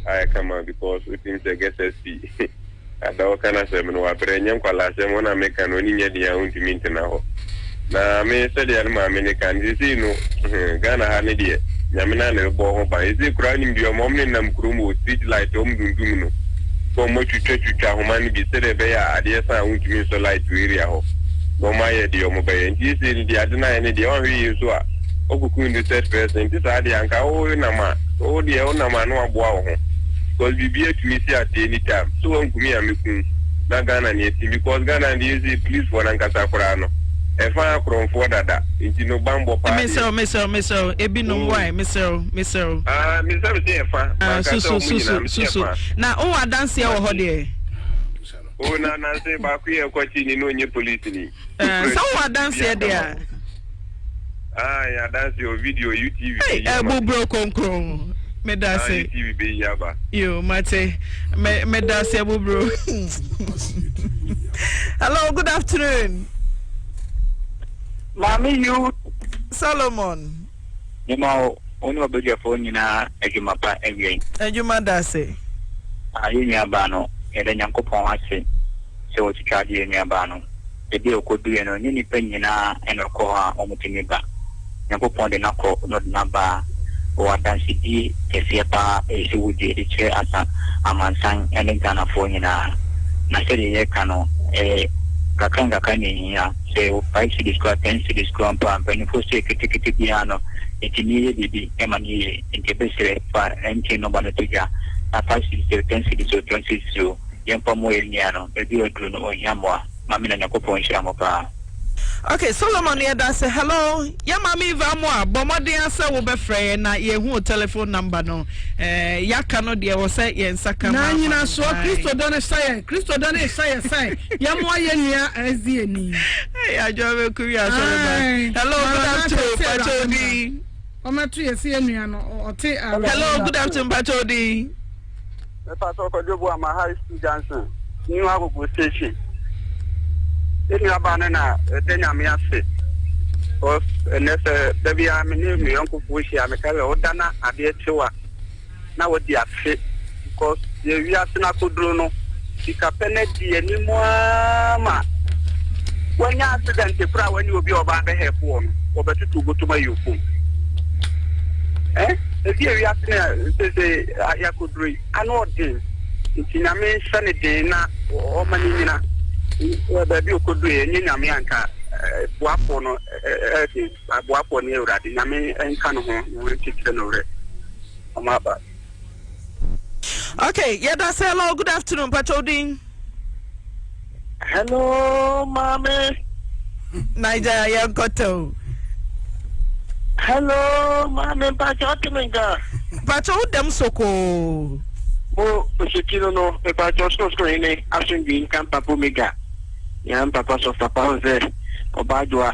Speaker 6: ayɛ kama because wotim sɛ gɛsɛ si. Ada ɔka n'asɛm no, wabrɛ, ɛnyɛ nkwadaa-asɛm, wɔn a meka no, ani nyɛ den a wontumi ntena hɔ. Na me, sɛdeɛ ne maame no ka no, seesei no, hmm, Ghana ha no deɛ, Nyame no ara na ɛbɛbɔ ho ban. Seesei koraa wonim deɛ wɔn nenam kurom wɔ street light a wɔn dundum no, sɛ wɔn atwitwa twitwa ahoma no bi sɛdeɛ ɛbɛyɛ a adeɛ sa a wontumi nsɔ light wɔ area hɔ, na wɔn ayɛ deɛ wɔn bɛyɛ. Nti seesei no deɛ ade no ayɛ no deɛ, woanhwɛ yie nso a, woakɔku innocent person. Nti saa deɛ anka wo nam a, wo deɛ wonam a na waboa wo ho. Because biribiara tumi si at any time sɛ wanku me a mɛku wo na Ghana ne ɛte because Ghana deɛ ɛsɛ police foɔ no ankasa koraa no ɛfa akorɔmfoɔ dada nti no banbɔ paa deɛ.
Speaker 2: Mesrɛ wo mesrɛ wo mesrɛ wo ebinom why mesrɛ wo mesrɛ wo.
Speaker 6: Ah mesrɛ me sɛ ɛfa
Speaker 2: Ah
Speaker 6: manka sɛ
Speaker 2: susu
Speaker 6: ɔmo
Speaker 2: susu
Speaker 6: nyinaa mesɛ
Speaker 2: susu
Speaker 6: ɛfa.
Speaker 2: na wowɔ adanseɛ wɔ hɔ deɛ.
Speaker 6: Oh na nanse baako yɛ kɔkye ni na ɔnyɛ police ni.
Speaker 2: Eh, sɛ wowɔ adanseɛ deɛ a.
Speaker 6: Ah, yɛ adanseɛ o video UTV
Speaker 2: bɛyi ama. Ɛbuburo kronkron. Meda ase.
Speaker 6: Ah, UTV bɛyi aba.
Speaker 2: Yo, mate. Me meda ase ɛbuburo. Hello, good afternoon.
Speaker 12: Maame you.
Speaker 2: Solomon.
Speaker 12: Mema wo wo ne w'abadwafoɔ nyinaa adwuma pa awia yi.
Speaker 2: Adwuma da ase.
Speaker 12: Ah, yɛn nua baa no, yɛda Nyankopɔn ase sɛ watwitwa agye yɛn nua baa no. Baabi a ɔkɔduiɛ no, ɛnyɛ nnipa nyinaa na ɛkɔ hɔ a wɔtumi ba. Nyankopɔn de no akɔ na ɔde no aba a, ɔwɔ adansedie kɛseɛ pa ara a ɛsɛ sɛ wɔdi de kyerɛ asa amansan ne Ghanafoɔ nyinaa. Na sɛdeɛ yɛreka no, ɛyɛ nkakra nkakra na ɛhia. Sɛ ɛwɔ five cedis koraa, ten cedis koraa mpo a, mpanimfoɔ se ketekete biara no, ɛtumi yɛ biribi ma no yie. Nti yɛbɛsrɛ fa MTN nɔmba no to dwa. Na 5 cedis o, 10 cedis o, 20 cedis o, yɛmfa mmoa yɛn nua no, baabi a ɔduru no ɔhia mmoa. Maame na Nyankopɔn nhyira mo paa.
Speaker 2: Ok Solomon yɛdase hello yɛ maame Eva Amoah bɔ mmɔden ara sɛ wo bɛfrɛ yɛn na yɛhu wo telephone number no eh, yɛaka no deɛ wɔ sɛ yɛn nsa ka
Speaker 9: Na
Speaker 2: ma ama no
Speaker 9: nyinasoɔ Kristo dɔ no hyɛ yɛn Kristo dɔ no rehyɛ yɛn sɛ yɛmmoa yɛn nua SDA ni.
Speaker 2: Hey, adwoa bɛku wi asɔre ba.
Speaker 9: Ae,
Speaker 2: Hello, good
Speaker 9: Maranatha
Speaker 2: afternoon,
Speaker 9: sɛ
Speaker 2: Pacho
Speaker 9: Awurade mmra.
Speaker 2: Odin.
Speaker 9: Ɔmmɛto yɛn sɛ yɛn nua no ɔte awerɛhoɔ.
Speaker 2: Hello, good afternoon, Pacho Odin.
Speaker 11: Mepatɔ Kwadwo Boama High School Junction, New Agogo Station. Me nuabaa no na ɛda Nyame ase cause ɛnɛ sɛ da biara me ne me yɔnkofoɔ hyia meka sɛ woda na adeɛ kye wo a na wadi afe because yɛ wiase no akoduro no sika pɛ no adi anim ara ma wanya accident koraa wani obi a ɔba abɛhɛp wɔ no wɔbɛtoto bɔtɔm ayi ofom eh ebi a wiase no sese yɛakoduro yi ano ɔden nti Nyame nhyɛ ne den na ɔma ne nyina baabi okoduro yi ɛnyɛ Nyame anka boafoɔ no ɛden boafoɔ ne Awurade Nyame nka ne ho na ɔnkyekyere no werɛ ɔma aba.
Speaker 2: Okay, yɛda sɛ hello, good afternoon, mpakyɛ wo din.
Speaker 11: Hello, maame.
Speaker 2: Naija yɛn kɔtɛ o.
Speaker 11: Hello, maame mpakyɛ ɔte me nka.
Speaker 2: Mpakyɛ wo dɛm sokoo.
Speaker 11: Mo oseti no no mepakyɛ ɔsorosoro hene asomdwee nka mpapa omega nea mpapa sɔ papa ho sɛ ɔbaa adwoa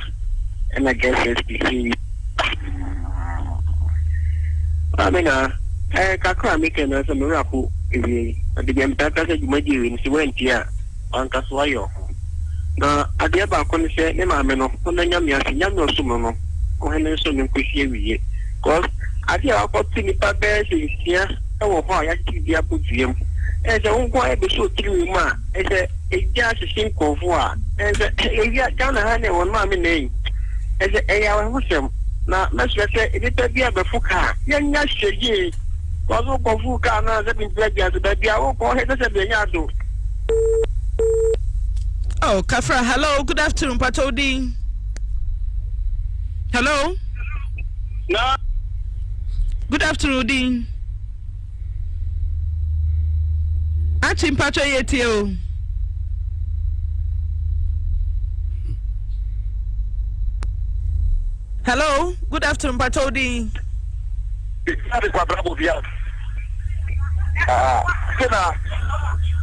Speaker 11: ɛna girlfriend spisi maame na ɛɛ kakra a meka na sɛ mewura ko ewie yi ɔde bia metaa ka sɛ dwumadie wei no sɛ woantie a wanka so ayɛ ɔho na adeɛ baako ne sɛ ne maame no ɔna nyame ase nyame ɔsom no no ɔhene nso no nkɔsi awie cause adeɛ a wakɔto nipa bɛyɛ sɛ nsia wɔ hɔ a yɛakyekye bi abɔ dua mu. Ɛyɛ sɛ wo nko ara bɛsɔ tiri mu a, ɛyɛ sɛ egya ahyehye nkurɔfoɔ a, ɛyɛ sɛ ewia Ghana ha ne wɔn maame na yi. Ɛyɛ sɛ ɛyɛ awerɛhosɛm. Na mɛsrɛ sɛ nnipa bi a bɛfo kaa, yɛnyɛ hwɛ yie. Kɔso wokɔfo kaa no a sɛ bintira aduase baabi a wokɔ hɛ sɛ sɛ bɛnya ado.
Speaker 2: Oh, Kafra, hello, good afternoon, Pacho Odin. Hello.
Speaker 11: Na.
Speaker 2: Good afternoon, Odin. Achi mpacho yɛ tie o. Hello, good afternoon, mpacho Odin.
Speaker 11: Ìdí kwabra bò bíà. Ah, ṣé na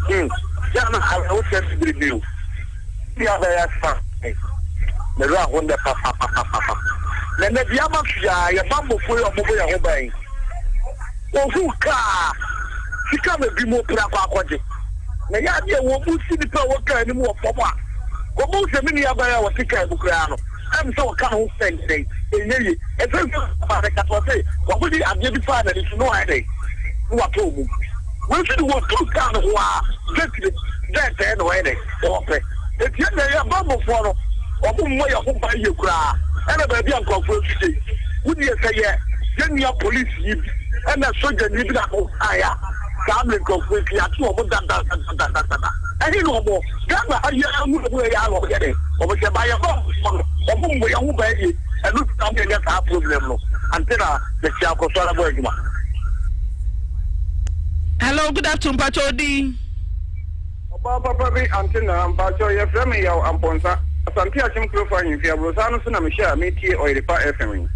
Speaker 11: hmm, yà na àwọn ọ̀sẹ̀ bìbìrì o. Bi abɛyɛ sa me werɛ aho ndɛ papapapapa. Na ndɛ bia ma fie a yɛ bambɔfoɔ yi a ɔmo bɔ yɛn ho ban yi ohuu kaa sika ma bi mo pere akɔ akɔgye. Na yɛ adeɛ wɔn mu si nipa a ɛwɔ kaa no mu wɔ fam a wɔn hu sɛ me nua baa yi a ɔte kaa mu koraa no ɛm sɛ ɔka ne ho sɛn dɛn ɛnyɛ yie. Ɛsɛ sɛ ɔbaa no kasa ɔse wɔn de adeɛ bi faa n'ani so na wayɛ dɛn na watɔ wɔn mu. Wei nso de wɔduru kaa no ho a gate no dɛɛdɛɛ na wɔyɛ dɛn. Wɔpɛ. Enti ɛnna yɛn bammɔfoɔ no, wɔmmɔ yɛn ho ban yie koraa. Ɛnna baabi a nkurɔfoɔ afite yi, wo deɛ sɛ yɛ yɛn nua polisini bi ɛnna sogyani bi na ɔkaeɛ a, saa mmerɛ nkurɔfoɔ yi yɛate wɔn dadadadadada. Ɛhe na wɔwɔ? Ghana ha yi ara nwura mu ha yi ara na wɔyɛ dɛn? Wɔhyɛ ba. Yɛn bammɔfoɔ no, wɔmmɔ yɛn ho ban yie. Ɛno nti na yɛanya saa problem no. Ante na mekyea kɔ so ara bɔ adwuma.
Speaker 2: Hello, good afternoon, Pacho Odin.
Speaker 11: Ɔbaa papa bi ante naa mpakyɛw yɛfrɛ me Yaw Amponsah, Asante Akyem Kurofo Ahemfie Aborosaa no so na mehyɛ a metie Ɔyerepa FM yi.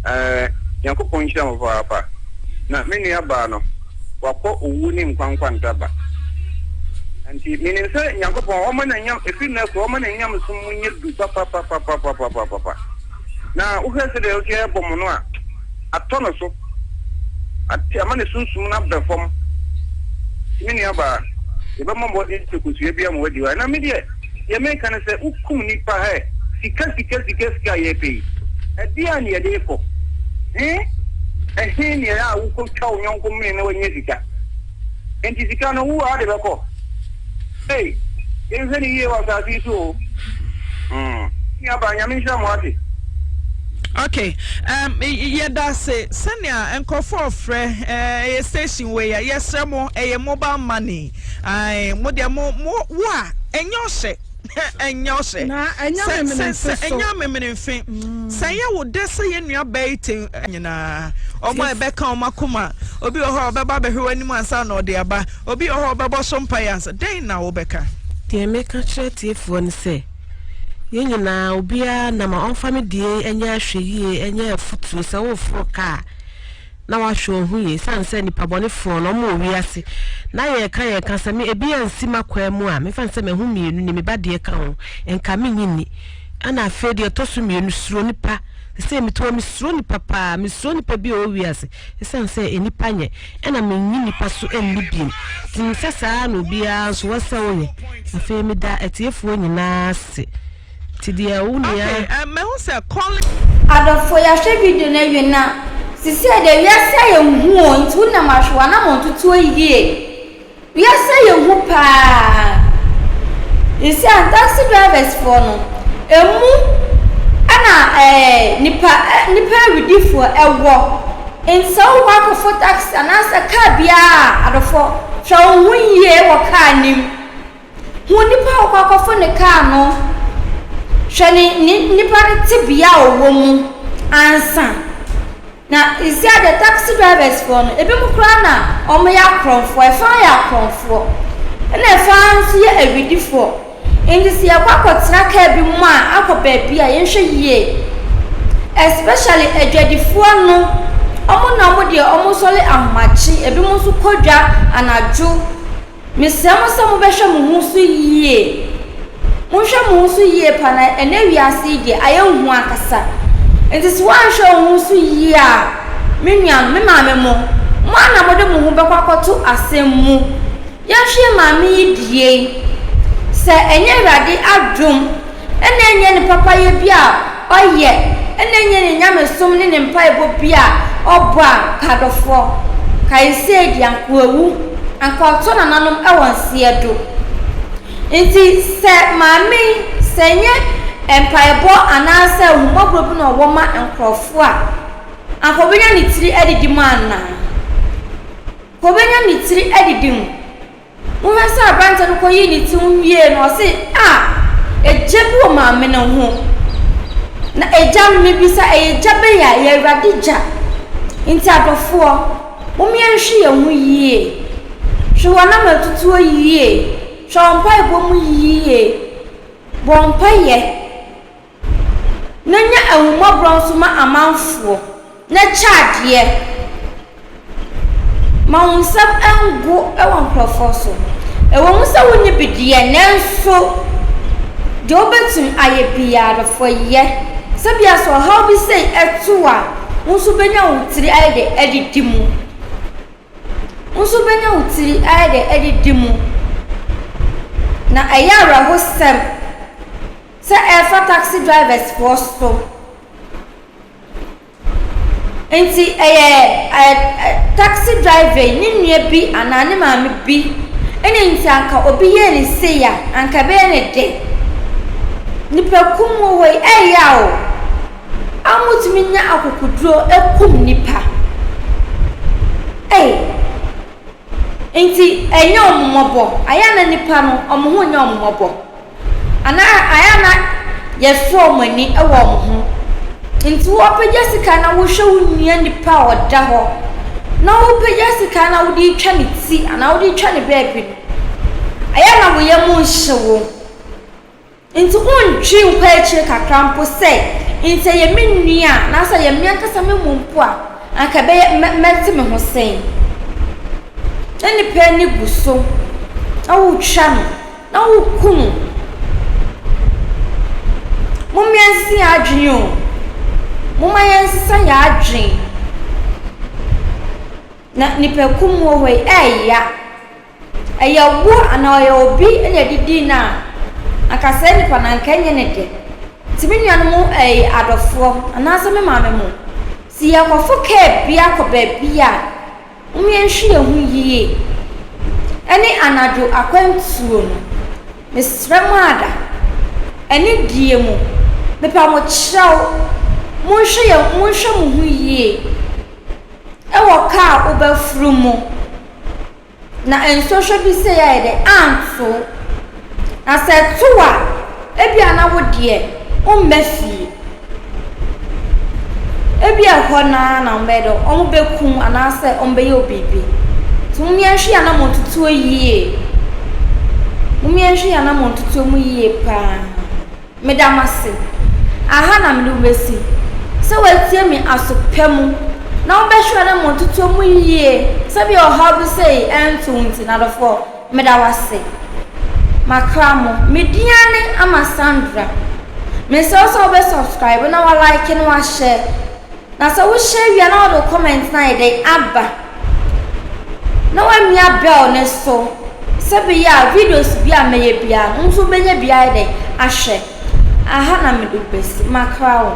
Speaker 11: Ɛɛ Nyankopɔn nhyira mo papaapa. Na me nua baa no wakɔ owu ne nkwa nkwanta ba. Nti menim sɛ Nyankopɔn ɔma n'anyam ɛfiri nnɛ kɔ ɔma n'anyamesom mu nyɛ du papapapapapapapa. Na wohwɛ sɛdeɛ ɔsi ɛbɔ mo no a atɔ no so, ate ama ne sunsum no aba fam. Nti me nuabaa, yɛbɛmmɔ mmɔden sɛ kosua bi ama wadi hɔ. Na me deɛ, deɛ meka ne sɛ, wokum nnipa hɛ, sika sika sika sika a yɛpɛ yi, ɛdeɛn ne yɛde rekɔ? He? Ɛhe ne ɛyɛ a wokɔtwa wo yɔnko mene na woanya sika? Enti sika no, wo a wode bɛkɔ? Ei, yɛnhwɛ no yie wɔ asase yi so o. Mm. Nua baa, Nyame nhyira mo ate.
Speaker 2: Okay, um, yɛda ase sɛnea nkurɔfoɔ ɔfrɛ ɛyɛ station wei a yɛsrɛ mo ɛyɛ mobile money ae mo deɛ mo mo wo a ɛnyɛ ɔhyɛ ɛnyɛ ɔhyɛ sɛ sɛ sɛ ɛnyɛ amemenemfe mm. sɛ ɛyɛ wo dɛ sɛ yɛn nua bɛyi te nyinaa ɔmo a ɛbɛka ɔmo akoma. Obi wɔ hɔ a ɔbɛba abɛhwɛ w'anim ansa na ɔde aba. Obi wɔ hɔ a ɔbɛbɔ so mpaeɛ ansa. Dɛn na wobɛka?
Speaker 3: Deɛ meka kyerɛ atiefoɔ ne sɛ, yɛn nyinaa, obiara nam a ɔmfa me deɛ yi nyɛ ahwɛyie, nyɛ afotuo, sɛ woreforo kaa a, na wahwɛ wo ho yie, ɛsiane sɛ nnipa bɔnefoɔ no, wɔn wɔ wiase, na yɛreka yɛreka sɛ me, ebi ansi m'akwaa mu a, mefa no sɛ mahu mmienu ni, me ba deɛ ka ho, nka mennye nni. Ɛna afei deɛ ɛtɔ so mmienu, suro nipa. Sɛ mete hɔ, mesuro nipa paa, mesuro nipa bi a ɔwɔ wiase, ɛsiane sɛ nnipa nyɛ, ɛna mennye nnipa so nni bio. Nti sɛ saa na obiara nso wɔ sɛ woyɛ. Afei meda atiefoɔ nyinaa ase. Nti deɛ wo nua.
Speaker 2: Okay, eh, mahu sɛ calling.
Speaker 1: Adɔfoɔ yɛahwɛ video no awie na sisei deɛ wiase ayɛ hu o nti wonam ahwɛ w'anamɔntutuo yie. Wiase yɛ hu paa. You see a taxi drivers foɔ no emu ɛna ɛɛ nipa nipa awudifoɔ ɛwɔ. Nti sɛ wokɔ akɔfo taxi anaasɛ car biara a adɔfoɔ hwɛ wo ho yie wɔ car no mu. Hu nipa a wokɔ akɔfo ne car no. Hwɛ ne ne nipa no tebea a ɔwɔ mu ansa. Na sesia deɛ taxi drivers foɔ no ebinom koraa na wɔn yɛ akorɔmfoɔ, ɛfa yɛ akorɔmfoɔ ɛna ɛfa nso yɛ awidifoɔ nti sɛ yɛkɔ akɔtena kaa bi mu a akɔ baabi a yɛnhwɛ yie especially adwadifoɔ no wɔn na wɔn deɛ wɔn sɔre ahomakye ebinom nso kɔ dwa anadwo. Mesrɛ mo sɛ mobɛhwɛ mo ho so yie. Monhwɛ mo ho so yie pa na ɛnnɛ wiase yi deɛ ayɛ hu ankasa. Nti sɛ woanhwɛ wo ho so yie a, me nuanom, me maame mo, mo ara na mode mo ho bɛkɔ akɔto asɛm mu. Yɛnhwɛ yɛn maame yi deɛ yi, sɛ ɛnyɛ Awurade adom Ɛna ɛnyɛ ne papayɛ bi a ɔyɛ, ɛna ɛnyɛ ne nyamesom ne ne mpaebɔ bi a ɔbɔ a, nka adɔfoɔ, kae sei deɛ anka wawu, anka ɔtɔ nananom wɔ nseɛ do. Nti sɛ maame yi, sɛ ɛnyɛ mpaebɔ anaasɛ ahummɔborɔ bi na ɔwɔ ma nkorɔfoɔ a, anka ɔbɛnya ne tiri adidi mu anaa? Anka ɔbɛnya ne tiri adidi mu? Wohwɛ sɛ aberanteɛ no kɔyii ne ti ho wiee no, ɔse, Ah, egya bi wɔ maame no ho. Na egya no, mebisa, ɛyɛ gya bɛn a? Ɛyɛ Awurade gya. Nti adɔfoɔ, mom yɛnhwe yɛn ho yie. Hwɛ w'anamatutuo yie. Hwɛ wo mpaebɔ mu yie. Bɔ mpaeɛ. Na nya ahummɔborɔ nso ma amanfoɔ, na kyɛ adeɛ. Ma wo nsam ngo wɔ nkurɔfoɔ so. Ɛwɔ mu sɛ wonni bi deɛ, nanso deɛ wobɛtumi ayɛ biara no, fa yɛ. Sɛbia sɛ ɔhaw bi sei to wo a, wo nso wobɛnya wo tiri ayɛ dɛ adidi mu. Wo nso wobɛnya wo tiri ayɛ dɛ adidi mu. Na ɛyɛ awerɛhosɛm. Sɛ ɛfa taxi drivers foɔ so nti ɛyɛ taxi driver yi ne nua bi anaa ne maame bi ɛna nti anka obi yɛɛ ne sei a anka ɛbɛyɛ ne dɛ. Nipa kum wɔ hɔ yi ɛyɛ o a motumi nya akokoduro kum nipa ei. Nti ɛnyɛ wɔn mmɔbɔ ayɛ a na nipa no wɔn ho nyɛ wɔn mmɔbɔ. Anaa ayɛ a na yɛsɔ wɔn ani wɔ wɔn ho. Nti wopagya sika na wohwɛ wo nua nipa a ɔda hɔ na wopagya sika na wode retwa ne ti anaa wode retwa ne baabi no, ayɛ a na wo yam nhye wo. Nti wontwe nkɔ akyire kakra mpo sɛ, nti ɛyɛ me nua a, anaasɛ ɛyɛ me ankasa me mu mpo a, anka ɛbɛyɛ mɛ mɛte me ho sɛn? Na nipa ani gu so na wotwa no. Na wo kunu. Mom yɛnsesa yɛn adwene o. Momma yɛnsesa yɛn adwene. Na nipakum wɔ hɔ yi, ɛɛya. Ɛyɛ wo anaa ɔyɛ obi na ɛde dii no a, anka saa nipa no anka ɛnyɛ ne dɛ. Nti me nuanom ɛɛ adɔfoɔ anaasɛ me maame mo, sɛ yɛkɔfo kaa bi akɔ baabi a, Mom yɛnhwɛ yɛn ho yie ɛne anadwo akwantuo no, mesrɛ mo ada, ɛne die mu, mepa mo kyɛw, monhwɛ yɛn, monhwɛ mo ho yie ɛwɔ kaa a wobɛforo mu. Na nsɔhwɛ bi sei ayɛ dɛ anto. Na sɛ ɛto wo a, ebia na wo deɛ womma fie. Ebia ɛhɔ no ara na wɔbɛyɛ dɛ, wɔbɛku wo anaasɛ wɔbɛyɛ wo biribi. Nti mom yɛnhwɛ yɛn anammɔntutuo yie. Mom yɛnhwɛ yɛn anammɔntutuo mu yie paa. Meda mo ase. Aha na mede wo bɛsi. Sɛ woatie me aso pa mu na wobɛhwɛ w'anammɔntutuo mu yie sɛdeɛ ɔhaw bi sei ɛnto wo nti, n'adɔfoɔ, meda wo ase. Makra mo. Me din ara ne Ama Sandra. Mesrɛ wo sɛ wobɛ subscribe na wa like na wa share. Na sɛ wo share wie a na wode wo comment no ayɛ dɛn aba. Na wamia bell no so sɛ bɛyɛ a videos bi a mɛyɛ biara no wo nso wobɛnya bi ayɛ dɛn ahwɛ. Aha na mede wo bɛsi. Makra wo.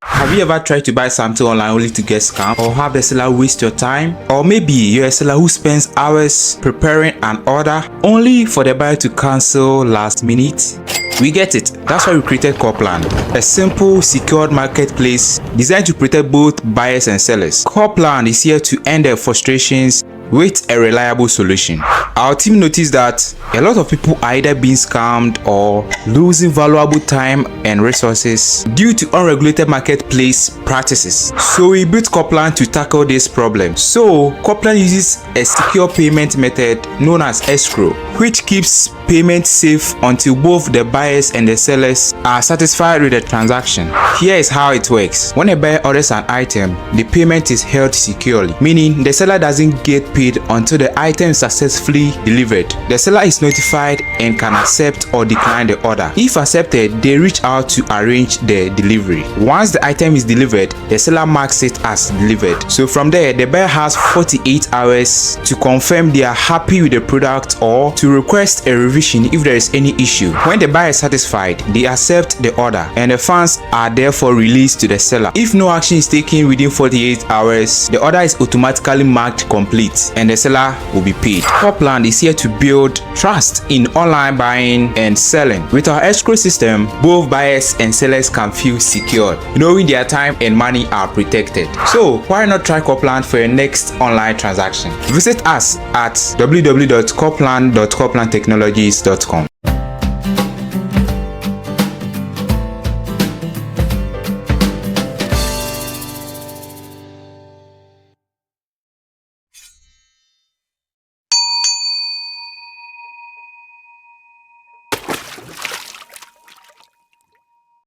Speaker 13: Have you ever tried to buy something online only to get scammed or have the seller waste your time? Or maybe you're a seller who spends hours preparing an order only for the buyer to cancel last minute? We get it. That's why we created Corplan, a simple, secured marketplace designed to protect both buyers and sellers. Corplan is here to end their frustrations with a reliable solution. Our team noticed that a lot of people are either being scammed or losing valuable time and resources due to unregulated marketplace practices. So we built Corplan to tackle this problem. So Corplan uses a secure payment method known as escrow, which keeps payment safe until both the buyers and the sellers are satisfied with the transaction. Here is how it works. When a buyer orders an item, the payment is held securely, meaning the seller doesn't get paid until the item is successfully delivered. The seller is notified and can accept or decline the order. If accepted, they reach out to arrange the delivery. Once the item is delivered, the seller marks it as delivered. So from there, the buyer has 48 hours to confirm they are happy with the product or to request a revision if there is any issue. When the buyer is satisfied, they accept the order and the funds are therefore released to the seller. If no action is taken within 48 hours, the order is automatically marked complete and the seller will be paid. Corplan is here to build trust in online buying and selling. With our escrow system, both buyers and sellers can feel secure, knowing their time and money are protected. So why not try Corplan for your next online transaction? Visit us at www.corplan.corplantechnologies.com.